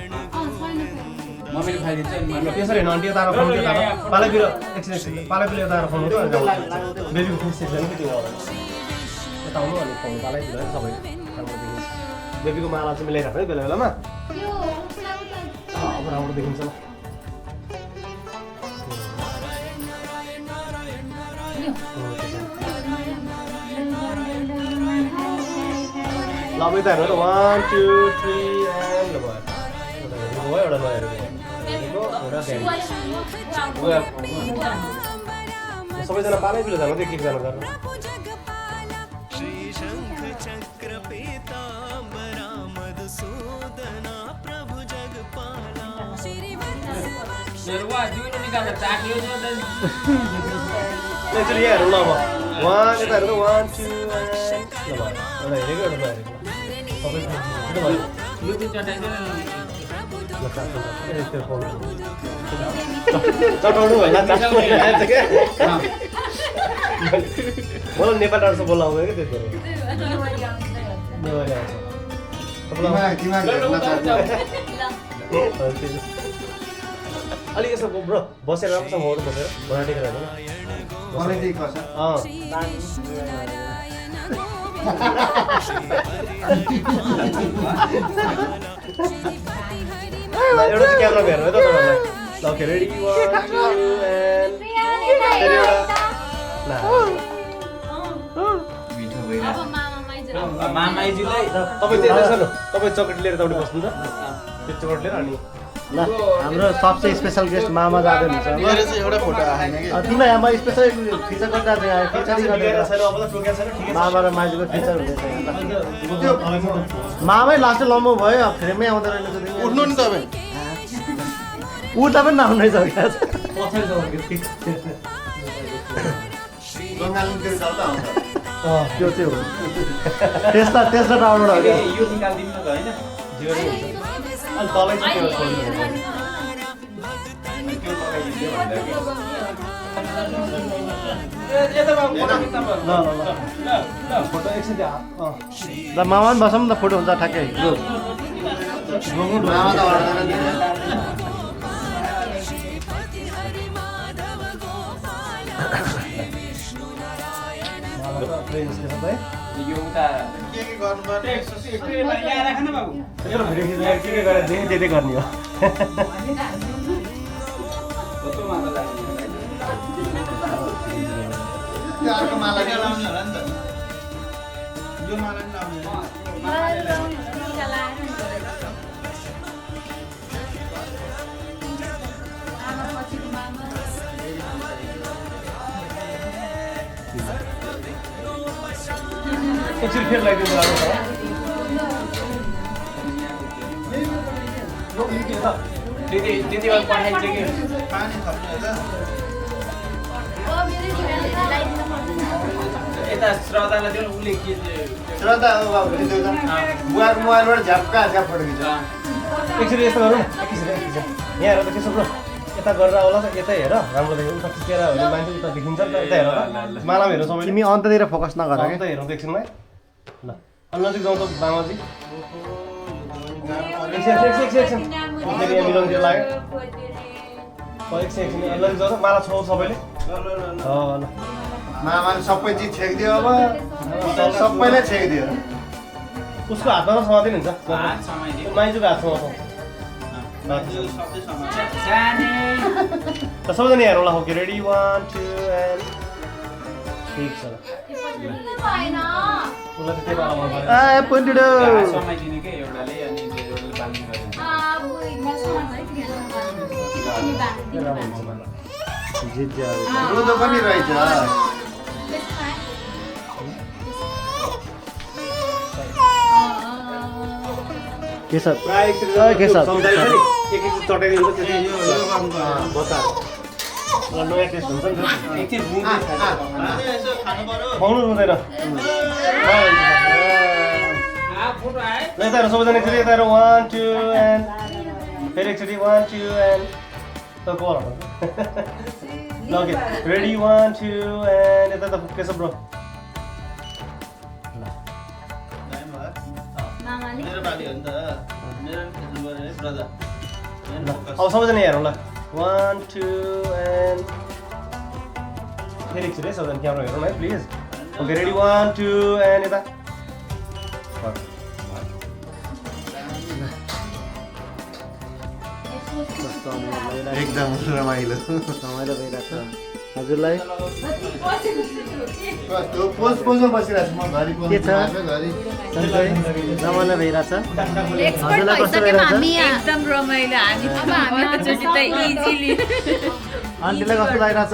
मम्मीले खाइदिन्छ नि त्यसरी होइन अन्टी यता खुवाउनु त्यो पालापिलो एकछिन पालापिलो यता खुवाउनु त्यो बेबीको फेस सेक्सन कि त्यो यता आउनु अनि खुवाउनु पालापिलो है सबै राम्रो देखिन्छ बेबीको माला चाहिँ मिलाइराख्नु है बेला बेलामा अब राम्रो देखिन्छ ल ल अब यता हेर्नु त 1 2 3 एन्ड ल भयो एउटा नहेरेको सबैजना पालैपिलो जानु एक एकजना गरेर एकचोटि यहाँ हेरौँ ल अब यता हेर्नु त 1 2 ल भयो एउटा हेरेको एउटा नहेरेको चटाउनु होइन मलाई नेपाल डान्स बोल्न आउँदैन कि त्यति अलिक यसो ब्रो बसेर राम्रोसँग मोड बसेर भरा टेकेर एउटा चाहिँ क्यामेरा हेर्नु है त तपाईँहरूलाई ल ओके रेडी 1 2 मामाइजुलाई तपाईँ चाहिँ यसो न तपाईँ चकलेट लिएर तपाईँ बस्नु त त्यो चकलेट लिएर अनि ल हाम्रो सबसे स्पेशल गेस्ट मामा जाँदै हुन्छ मेरो चाहिँ एउटा फोटो आएन कि तिमीलाई हाम्रो स्पेशल फिचर गर्दा फिचर गरेर मामा र माइजूको फिचर हुँदैछ मामै लास्ट लम्बो भयो फ्रेमै आउँदो रहेछ उठ्नु नि तपाईँ उठ्दा पनि नआउनै छ गङ्गालुङतिर जाँदा आउँछ त्यो चाहिँ हो त्यसलाई डाउनलोड हो यो निकाल्दिनु न त होइन अनि तलै चाहिँ फोटो एकछिन ल मामा पनि बसौँ न त फोटो हुन्छ ठ्याक्कै लु मामा त अड्दैन नि त्यही गर्ने हो अर्को माला क्या लाउने होला नि त यो माला नि लाउने एकछिन फेरि लगाइदिनु त्यति बेला पठाइन्छ कि पानी थप्नु यता श्रद्धालाई दिनु उसले के श्रद्धा मोबाइलबाट झ्याप्का झ्याप फोटो खिच्छ एकचोटि यस्तो गरौँ एकैछिन यहाँ हेर त के ब्रो यता गरेर होला त यतै हेर राम्रो देखिन्छ उता खिचेर भने मान्छे उता देखिन्छ नि त यता हेर मालामा हेर्नु सबैले तिमी अन्ततिर फोकस नगर त हेरौँ एकछिनमै ल नजिक जाउँ त बामाजी एकछिन फेरि यहाँ मिलाउनु लाग्यो एकछिन नजिक जाउँ माला छौ सबैले ल मामाले सबै चिज छेकिदियो अब सबैलाई छेकिदियो उसको हातमा त समातिन हुन्छ माइजूको हात समाउँछ त सबैजना हेरौँ ल ओके रेडी 1 2 एन्ड ठिक छ उसलाई त्यही पालामा गरेर ए पुन्डिडो समाइदिने के एउटाले अनि एउटाले बाल्ने जित्यो रुदो पनि रहेछ के छ प्राय के छ सम्झाइ छ नि एक चटाइदिनु त त्यो बच्चाहरू ल नयाँ टेस्ट हुन्छ नि एकछिन खानु पर्यो खुवाउनु हुँदैन ल यता हेर सबैजना एकचोटि यता हेर 1 2 एन्ड फेरि एकचोटि 1 2 एन्ड त गोल ल ओके रेडी 1 2 एन्ड यता त के छ ब्रो मेरो बाली हो नि त मेरो नि पर्यो है ब्रदर अब सबैजना हेरौँ ल 1 2 एन्ड फेरि एकचोटि है सबैजना क्यामेरा हेरौँ है प्लिज ओके रेडी 1 2 एन्ड यता एकदम रमाइलो भइरहेछ हजुरलाई त्यो पोजमा बसिरहेको छु म घरि के छ रमाइलो भइरहेछ हजुरलाई कस्तो भइरहेछ एकदम रमाइलो हामी अब हामी त जित्दै इजिली आन्टीलाई कस्तो लागिरहेछ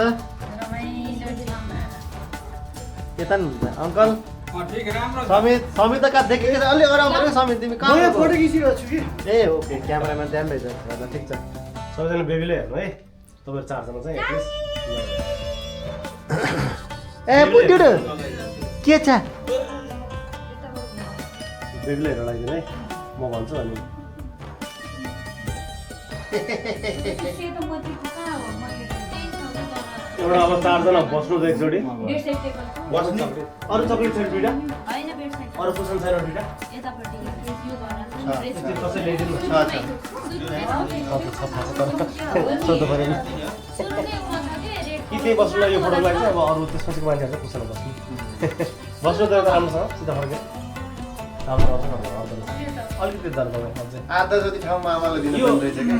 यता नि अङ्कल समित त कहाँ देखेको छ अलि अराउनु पर्यो समित तिमी कहाँ फोटो खिचिरहेको छु कि ए ओके क्यामेरामा ध्यान रहेछ ल ठिक छ सबैजना बेबीले हेर्नु है तपाईँहरू चारजना चाहिँ प्लिज ए पुन्डिडो के छ बेबीले हेरेर लगाइदिनु है म भन्छु अनि एउटा अब चारजना बस्नु त एकचोटि बस्नु अरू चक्लेट छैन दुइटा अरू कुसन छैन दुइटा कसै ल्याइदिनु सोध्नु पऱ्यो नि कि त्यही बस्नुलाई यो फोटोको लागि चाहिँ अब अरू त्यसपछिको मान्छेहरू चाहिँ कुसनमा बस्नु बस्नु त एउटा राम्रोसँग सिधा फर्के राम्रो अलिकति जानु तपाईँ अझै आधा जति ठाउँमा आमालाई दिनु पर्ने रहेछ क्या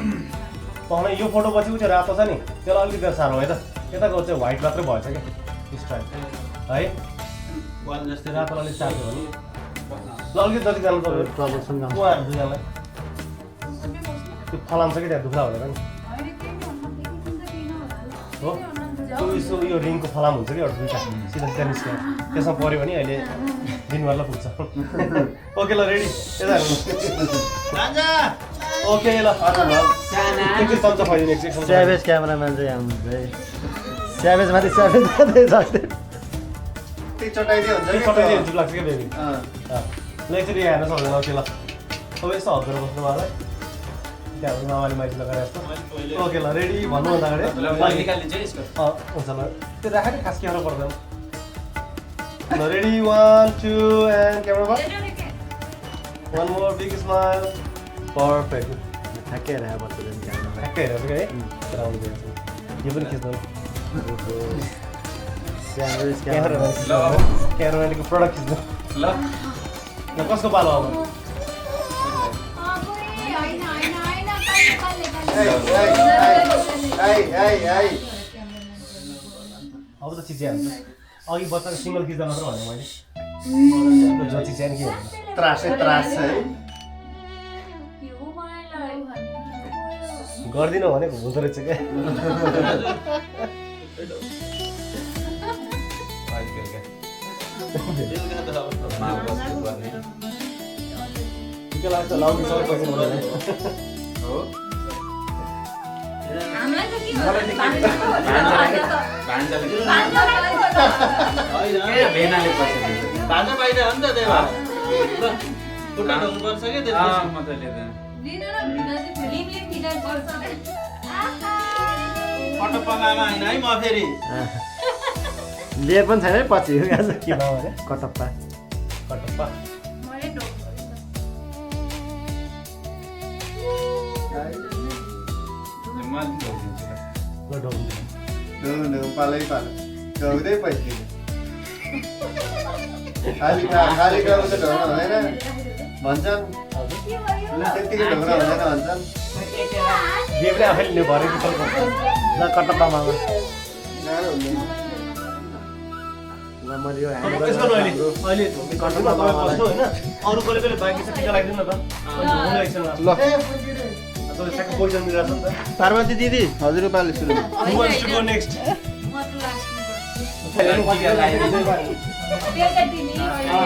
पाउने यो फोटो पछि चाहिँ रातो छ नि त्यसलाई अलिकति साह्रो है त यताको चाहिँ व्हाइट मात्रै भएछ क्या स्ट्राइप है जस्तै रातो अलिक चार्यो भने ल अलिकति जति जानु तपाईँ उहाँहरू दुईजनालाई त्यो फलाउँछ कि त्यहाँ दुख्ला भनेर नि हो त्यो यसो यो रिङको फलाम हुन्छ कि एउटा दुईवटा सिधा सिधा निस्क्यो त्यसमा पऱ्यो भने अहिले दिनभरलाई पुग्छ ओके ल रेडी यता ओके ल एकचोटि चम्चा खुवाइदिनु एकचोटि स्याभेज क्यामेराम्यान चाहिँ आउनुहुन्छ है स्याभेज माथि स्याभेज गर्दै सक्दै त्यो चटाइदियो हुन्छ कि चटाइदियो हुन्छ लाग्छ क्या बेबी ल एकचोटि हेर्न सक्दैन ओके ल अब यस्तो हप्पर बस्नु मलाई त्यहाँ मामाले माइती लगाएर जस्तो ओके ल रेडी भन्नुभन्दा अगाडि निकालिदिन्छ है यसको हुन्छ ल त्यो राखेर खास के पर्दैन ल ready 1 2 and camera 1 more big smile perfect ठ्याक्कै हेरेर बस्छ ठ्याक्कै हेरेर है राउन्ड दिन्छ यो पनि खिच्नु क्यामेराको प्रडक्ट खिच्नु ल ल कसको पालो अब अब त चिच्यान्छ अघि बच्चाको सिङ्गल खिच्दा मात्र भने मैले जो चिच्यान के त्रासै त्रास छ है गर्दिनँ भनेको हुँदो रहेछ क्या के लाग्छ लाउने सबै पैसा हुँदैन हो हामीलाई त के भेनाले पैसा दिन्छ भान्जा बाहिर हो नि त त्यही भएर खुट्टा ढोग्नुपर्छ क्या त्यसपछि म त लिँदैन कटप्पामा होइन है म फेरि लिएर पनि छैन है पछि आज के भयो भने कटप्पा कटप्पा ल ढोग्नु पालै पाल ढोग्दै पैसा खाली गाउँ त ढोग्न हुँदैन भन्छन् त्यतिकै ढोग्न हुँदैन भन्छन् बेबले आफैले लिनु भरेको ल कटप्पामा ल मैले यो यसको अहिले कटप्पा तपाईँ बस्नु होइन अरू कसले कसले बाँकी छ टिका लगाइदिनु न त ल तपाईँले ठ्याक्क पैसा मिलेर छ नि त पार्वती दिदी हजुर पाले सुरु नेक्स्ट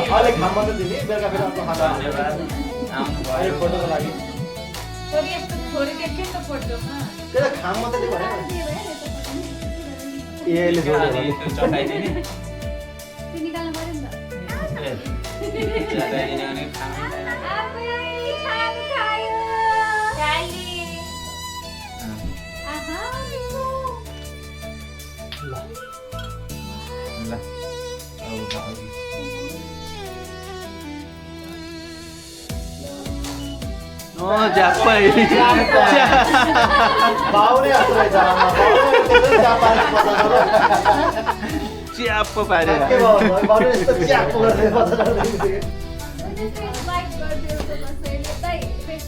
अहिले खाममा त दिने बेलुका फेरि आफ्नो खाता अहिले फोटोको लागि त्यसलाई खाम मात्रै दियो भने यसले जोड्यो चटाइदिने झ्याप्पै बाउले हातलाई जामा च्याप्प पारेर बाउले यस्तो च्याप्प गर्दै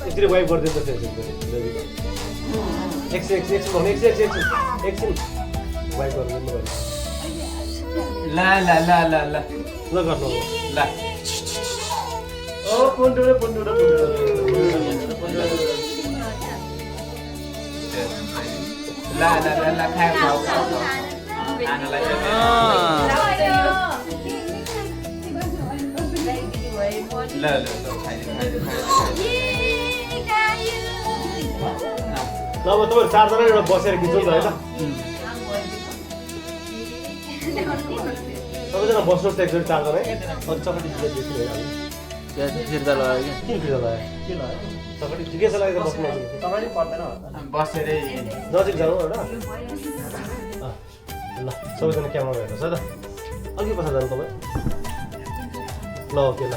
यसरी वाइप गरिदिन्छ एकछिन वाइप गरिदिनु ल ल ल ल ल ल गर्नु ल ओ पुन्डु ल ल ल ल खाऊ आनालाई ल ल खाइदिनु ल अब तपाईँ चारजना एउटा बसेर खिच्नु त है त सबैजना बस्नुहोस् त एकचोटि चारजना है अनि चकटी फिर्ता लगायो किन फिर्ता लगायो के लगायो चकटी ठिकै छ लागेर बस्नु तपाईले पर्दैन बसेरै नजिक जानु एउटा ल सबैजना क्यामेरा हेर्नुहोस् है त अघि पछाडि जानु तपाईँ ल ओके ल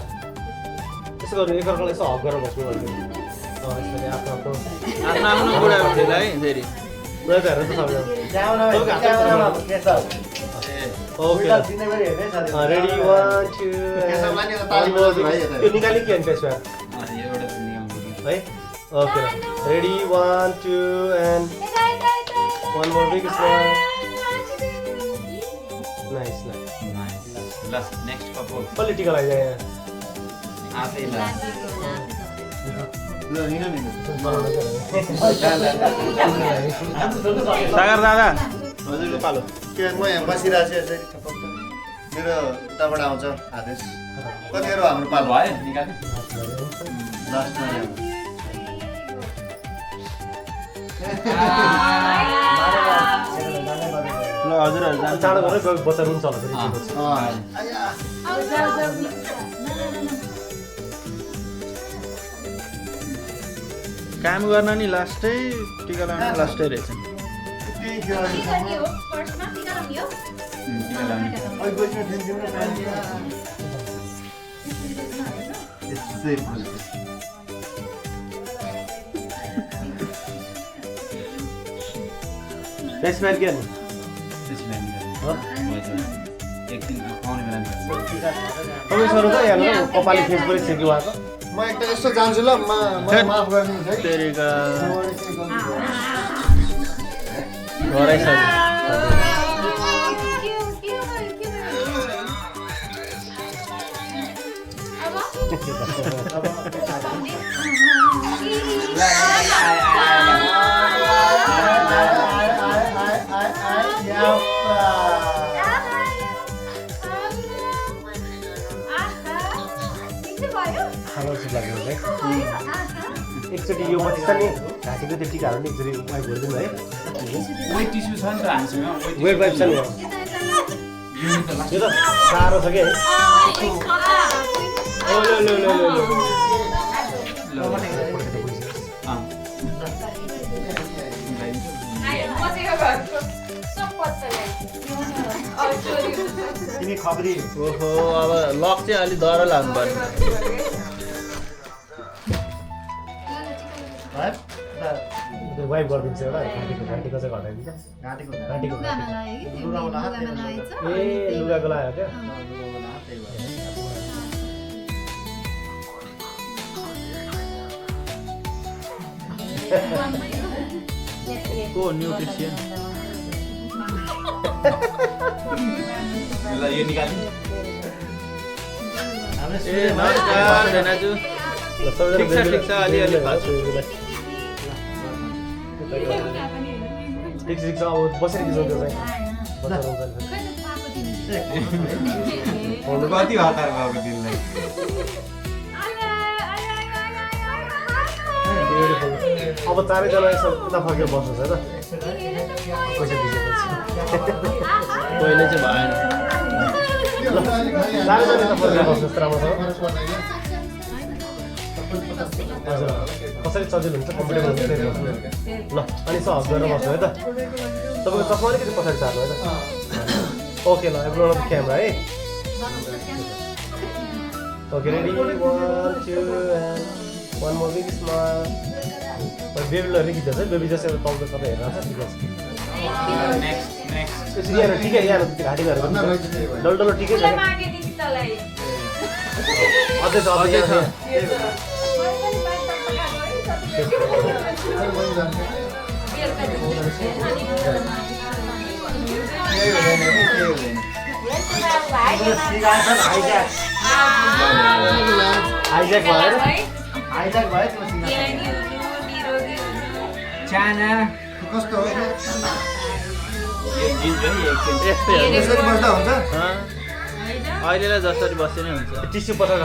यसो गर्नु एकअर्कालाई यसो हक गरेर बस्नु पर्छ यसरी आफ्नो आफ्नो बुढा उठेल है फेरि ल त हेर्नु त सबैजना ओके रेडी 1 2 यो निकाल्ने के अन्त यसमा एउटा निकाल्नु है okay ready 1 2 and one more big smile nice ल नेक्स्ट कपल कसले टिका लगाइदियो यहाँ आफै ल सागर दादा हजुरको पालो के म यहाँ बसिरहेको छु यसरी मेरो उताबाट आउँछ आदेश कतिहरू हाम्रो पालो भयो निकाल्नु लास्टमा ल हजुरहरू जान्छ चाँडो गरेर बच्चा रुन्छ होला फेरि काम गर्न नि लास्टै टिका लाउनु लास्टै रहेछ नि टिका के हो फर्स्टमा टिका लाउने हो टिका लाउने बेसम्यान के नि त्यसमा एकदिन खुवाउने बेला तपाईँ त यहाँ कपाली फेस पनि छ कि उहाँको म एकटा यस्तो जान्छु ल माफ गरिदिनुहोस् है तेरिका घरैसक्यो एकचोटि यो पछि छ नि घाँटीको त्यो टिकाहरू नि एकचोटि वाइप गरिदिनु है वेट टिस्यु छ नि त हामीसँग वेट वाइप छ नि यो त साह्रो छ कि है तिमी खबरी ओहो अब लक चाहिँ अलि डह्रो लाग्नु पर्ने वाइप गरिदिन्छ एउटा घाँटीको चाहिँ घटाइदिन्छ घाँटीको ए लुगाको लाग्यो क्या को न्युट्रिसन ल यो निकाल्नु ए नमस्कार भेनाजु ठिक छ अलिअलि पाछु ठिक छ अब बसेर किसिमको चाहिँ कति हतार भएको दिनलाई अब चारैजना यसो उता फर्केर बस्नु छ त पैसा दिएपछि पहिले चाहिँ भएन चारैजना यता फर्केर बस्नुहोस् राम्रोसँग हजुर कसरी सजिलो हुन्छ कम्फर्टेबल हुन्छ त्यही बस्नु ल अनि यसो हक गरेर बस्नु है त तपाईँको चस्मा अलिकति पछाडि सार्नु है त ओके ल एभ्रिवन अफ द क्यामेरा है okay ready 1 2 and one more big smile बेबीले अलिकति छ बेबी जस्तै अब तलको सबै हेरेर छ ठिकै छ नेक्स्ट यहाँ ठिकै यहाँ घाँटी गरेको डल्डलो ठिकै छ अझै छ अझै छ हाइज्याक भयो चाना कस्तो हो यस्तै बस्दा हुन्छ अहिलेलाई जसरी बसे नै हुन्छ टिस्यु पठाएर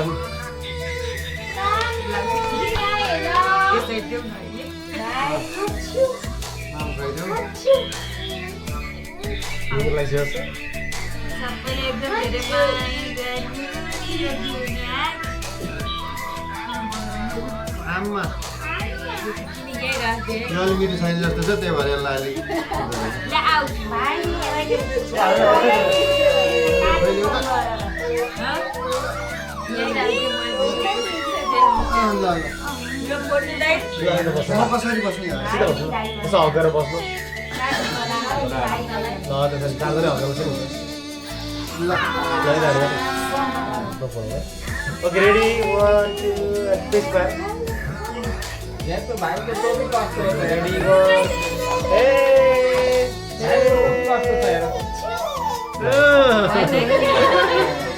आमा यो अलिकति साइज जस्तो छ त्यही भएर यसलाई कसरी बस्ने यसो हकेर बस्नु ल त्यसरी चार्जरै हकेर बस्नु okay ready 1 2 space bar ready go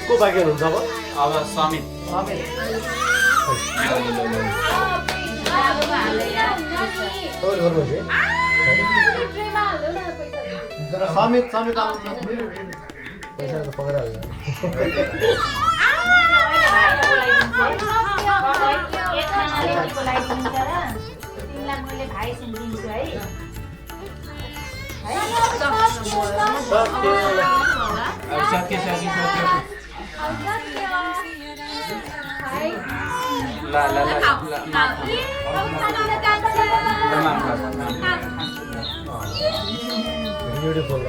को बाँकी हुनुहुन्छ अब समित समित पैसा त पक्राइहाल्छ ब्युटिफुल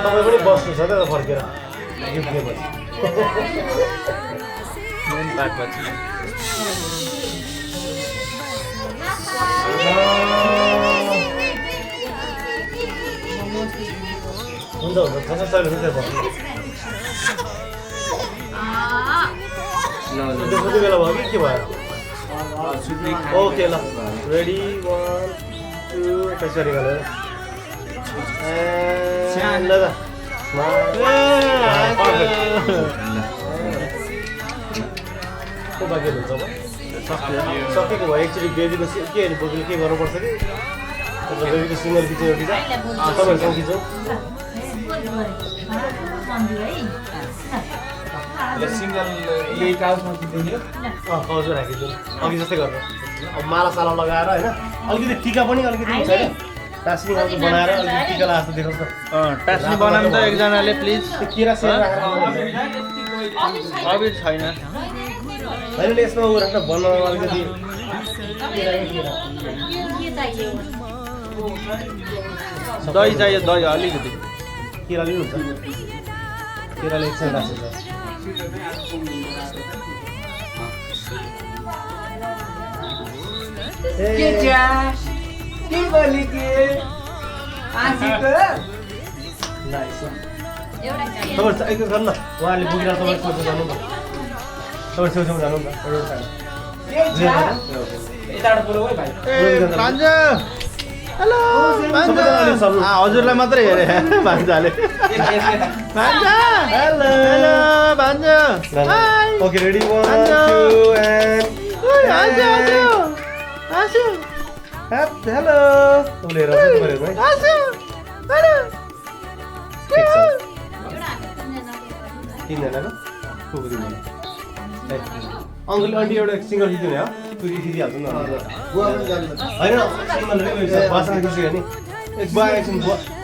तपाईँ पनि बस्नु छ त फर्केर गिफ्ट दिएपछि मेन पार्ट पछि हुन्छ हुन्छ सबै हुन्छ त्यति बेला भयो कि के भयो ओके ल रेडी 1 2 त्यसरी गरेर ल ल को बाँकी हुन्छ अब सकेको भयो एक्चुअली बेबीको के अनि बोजूले के गर्नुपर्छ कि बेबीको सिङ्गल खिच्यो एउटा तपाईँहरूसँग खिचौँ सिंगल यही काउचमा खिच्दियो काउचमा राखिदिउँ अघि जस्तै गर्नु अब माला साला लगाएर होइन अलिकति टिका पनि अलिकति छैन टास्नी बनाएर अलिकति टिका लगाएर देखाउँछ टास्नी बनाउनु त एकजनाले प्लिज किरा सेर राखेर अबिर छैन होइन यसमा ऊ राख्न बनाउन अलिकति दही चाहियो दही अलिकति किरा लिनुहुन्छ किराले एकछिन राख्छ तपाईँ एकचोटि गर्नु न उहाँले बोकेर तपाईँ छेउछाउ जानु न तपाईँ छेउछाउ जानु न हेलो हजुरलाई मात्रै हेरे भान्जाले हेलो भान्जा ओके रेडी 1 2 एन्ड हेलो तपाईँले हेरेर चाहिँ तपाईँहरू है तिनजनाको को दिनु अङ्कल आन्टी एउटा सिङ्गल दिदिने हो त्यो दिइहाल्छु नि होइन सिङ्गल बसमा खिच्यो नि एक बुवा एकछिन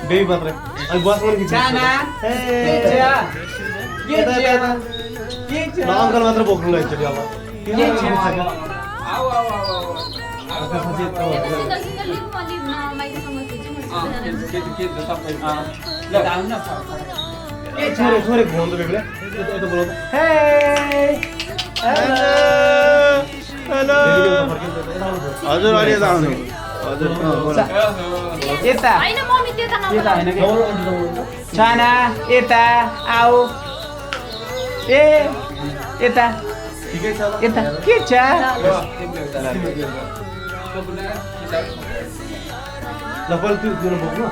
बेबी मात्रै अनि बसमा पनि खिच्छ अङ्कल मात्र बोक्नु एकचोटि अब छोरे घुमाउँछ बेबीले यता बोलाउँछ हेलो हजुर अलि यता आउनु हजुर यता छाना यता आऊ ए यता ठिकै छ यता के छ ल पहिला त्यो दिनु बोक्नु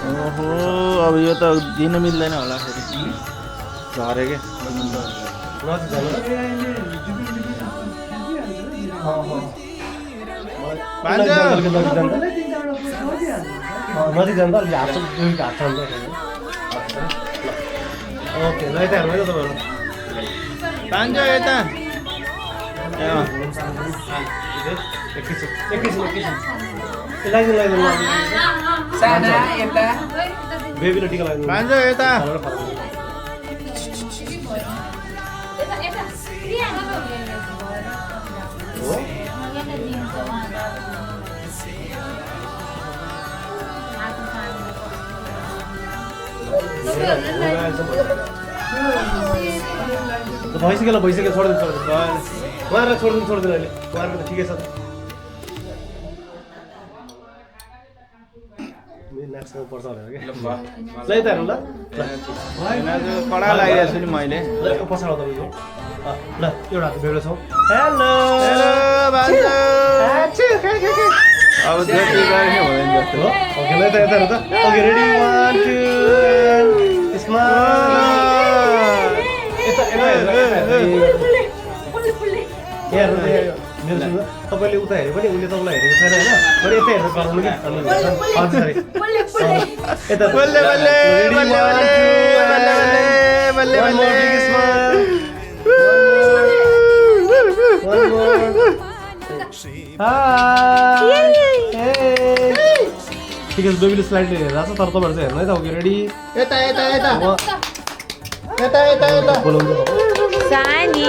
ओहो अब यो त दिन मिल्दैन होला फेरि झरे के नजिक जान्छ अलिक हात ओके ल यता हेर्नु है त तपाईँहरू पान्छ यता बेबीले टिका लगाइदिनु पान्छ यता भइसक्यो छोडिदिनु उहाँहरूलाई छोडिदिनु अहिले उहाँहरूको त ठिकै छ नाक्समा पर्छ भनेर क्या ल यता हेर्नु ल कडा लागिरहेको छु नि मैले ल पछाडि तपाईँको ल एउटा हात बेग्लो छौँ हेलो अब जति गर्ने हुँदैन जस्तो हो ओके ल यता हेर्नु त ओके रेडी 1 2 स्माइल यता तपाईँले उता हेऱ्यो भने उसले तपाईँलाई हेरेको छैन होइन तर यता हेरेर गराउनु कि हजुर यता ठिकै छ बेबीले स्लाइडले हेरेर छ तर तपाईँहरू चाहिँ हेर्नु है त ओके रेडी यता यता यता यता यता यता बोलाउँछु सानी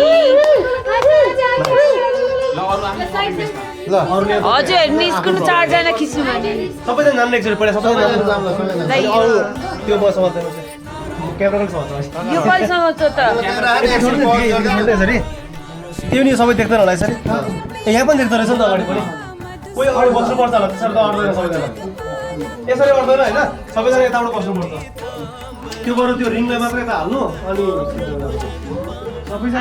ल अरूले हजुर निस्कुनु 4 जना खिच्नु भने सबैजना नाम लेख्छु पहिला सबैजना नाम अरू त्यो बसमा क्यामेरा पनि छ यो कहिलेसम्म छ त त्यो नि सबै देख्दैन होला यसरी यहाँ पनि देख्दो रहेछ नि त अगाडि पनि कोही अगाडि बस्नुपर्छ होला त्यसरी त अट्दैन सबैजना यसरी अट्दैन होइन सबैजना यताबाट बस्नुपर्छ त्यो बरु त्यो रिङलाई मात्रै यता हाल्नु अनि सबैजना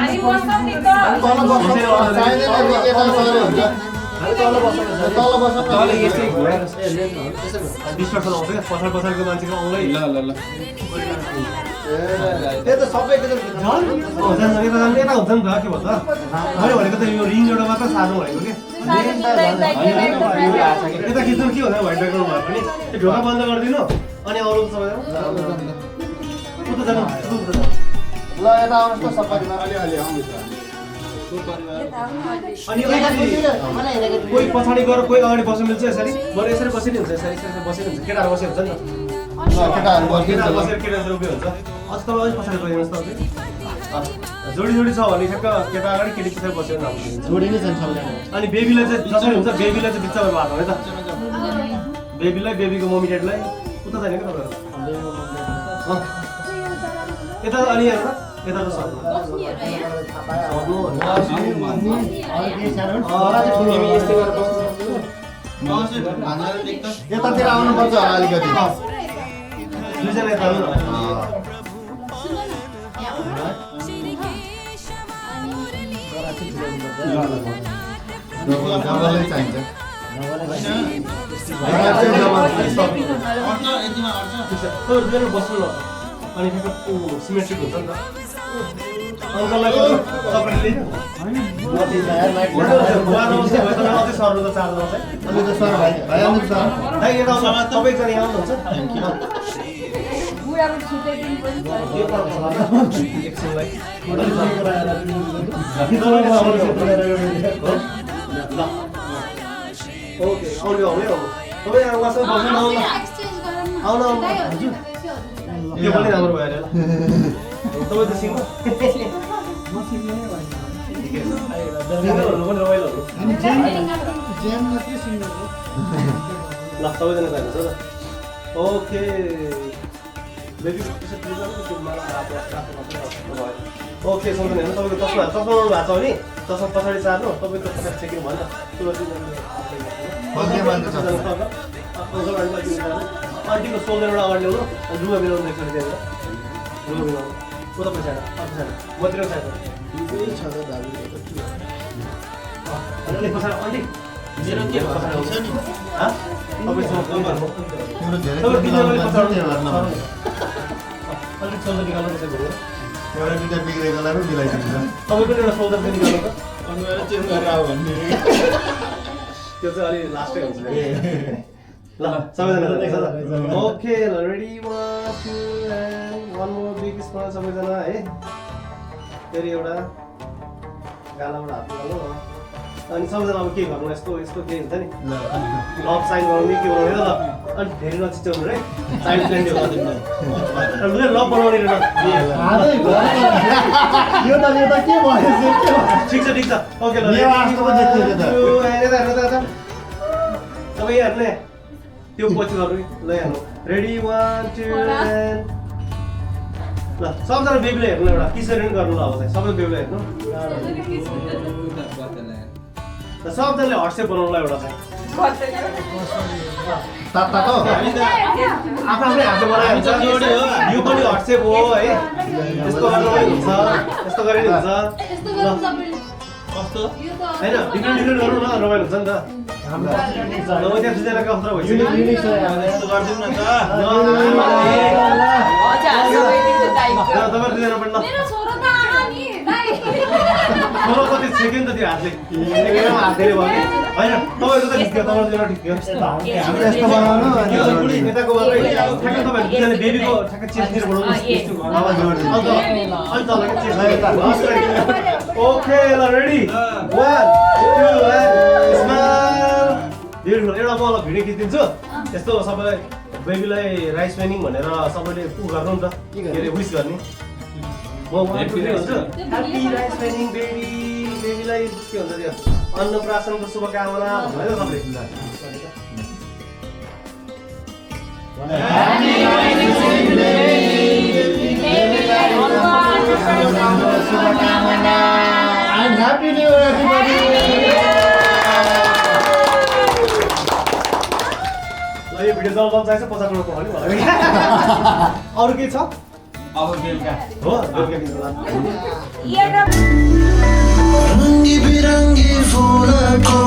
डिस्ट्रक्सन आउँछ पछाडि पछाडिको मान्छेको आउँदै यता हुन्छ नि त के भन्छ मैले भनेको त यो रिङ एउटा मात्र सार्नु भनेको कि यता खिच्नु के हुन्छ व्हाइट ब्याकग्राउन्ड भए पनि त्यो ढोका बन्द गरिदिनु अनि अरू सबैजना उता जानु ल यता आउनुहोस् त सपारीमा अलि आउँदैछ अनि कोही पछाडि गएर कोही अगाडि बस्नु मिल्छ यसरी बरु यसरी बसिनै हुन्छ यसरी यसरी बसिनै हुन्छ केटाहरू बसेको हुन्छ नि त केटाहरू बस्दिन्छ बसेर केटाहरू उभियो हुन्छ अझ तपाईँ अलिक पछाडि गइदिनुहोस् त जोडी जोडी छ भने ठ्याक्क केटा अगाडि केटी पछाडि बसेर जोडी नै छन् सबैजना अनि बेबीलाई चाहिँ जसरी हुन्छ बेबीलाई चाहिँ बिचमा भएको है त बेबीलाई बेबीको मम्मी ड्याडीलाई उता जाने क्या तपाईँहरू यता अनि हेर्नु यता त सक्नु यतातिर आउनुपर्छ होला अलिकति दुईजना यता आउनु डबलै चाहिन्छ तपाईँहरू बस्नु न अनि ठ्याक्क सिमेट्रिक हुन्छ नि त अङ्कललाई तपाईँले अझै सर्नु त चार्ज आउँछ अनि त सर भाइ भइहाल्नु सर है यता तपाईँ एकजना यहाँ आउनुहुन्छ एकछिनलाई ओके आउने आउने हो तपाईँ उहाँसँग बस्नु आउनु हजुर यो पनि राम्रो भयो अरे ल तपाईँ त सिङ्गल पनि रमाइलो हो ल सबैजना जानुहुन्छ ल ओके बेबी ओके सम्झनु हेर्नु तपाईँको चस्मा चस्मा लाउनु भएको छ भने चस्मा पछाडि सार्नु तपाईँको पछाडि चेकिङ भयो नि त आन्टीको सोल्डरबाट अगाडि ल्याउनु अनि रुगा मिलाउनु एकचोटि त्यहाँनिर रुगा मिलाउनु उता पछाडि पछाडि मतिर साइड अलिक पछाडि आन्टी पछाडि आउँछ नि अलिक सोल्डर निकाल्नु कसै भयो एउटा दुईटा बिग्रेकोलाई पनि मिलाइदिन्छ तपाईँ पनि एउटा सोल्डर चाहिँ निकाल्नु त अनुहार चेन्ज गरेर आऊ भन्ने त्यो चाहिँ अलि लास्टै हुन्छ ल सबैजना ओके ल ready 1 2 and 1 more big smile सबैजना है फेरि एउटा गालाबाट हात लगाउनु अनि सबैजना अब के गर्नु यस्तो यस्तो के हुन्छ नि लभ साइन बनाउने के बनाउने ल अनि धेरै नचिच्याउनु है साइड प्लेन हो अनि लभ बनाउने र यो त के भयो ठिक छ ओके ल तपाईँ हेर्ने त्यो पछि गर्नु ल हेर्नु रेडी 1 2 एन्ड ल सबजना बेबीले हेर्नु एउटा किसरी पनि गर्नु ल अब चाहिँ सबै बेबीले हेर्नु ल सबजनाले हट्सेप बनाउनु ल एउटा चाहिँ तातो आफ्नै हातले बनाएको हुन्छ यो पनि हट्सेप हो है यस्तो गर्नु पनि हुन्छ यस्तो गरे नि हुन्छ ल कस्तो हैन डिफ्रेन्ट डिफ्रेन्ट गर्नु न रमाइलो हुन्छ नि त हाम्रो त्यहाँ दुईजनाको अवस्था भइसक्यो यस्तो गरिदिउँ न त तपाईँ दुईजना पनि ल छोरो कति सेकेन्ड त त्यो हातले हात धेरै भयो कि होइन तपाईँहरू त ठिक थियो तपाईँहरू ठिक थियो यस्तो बनाउनु यताको मात्रै ठ्याक्कै तपाईँहरू दुईजना बेबीको ठ्याक्कै चेस्टतिर बनाउनु अनि तल चेस्ट ओके ल रेडी 1 2 एन्ड तल भिडियो खिचिदिन्छु त्यस्तो सबैलाई बेबीलाई राइस पेनिङ भनेर सबैले उ गर्नु नि त के अरे विस गर्ने म ह्याप्पी राइस पेनिङ बेबी बेबीलाई के हुन्छ त्यो अन्नप्राशनको शुभकामना भन्नु त सबैले And Happy New Year, everybody! ल यो भिडियो जब चाहिन्छ 50 रुपैयाँ पर्ने भयो अरु के छ अब बेलुका हो बेलुका किन्छु ल रङ्गी बिरङ्गी फुलको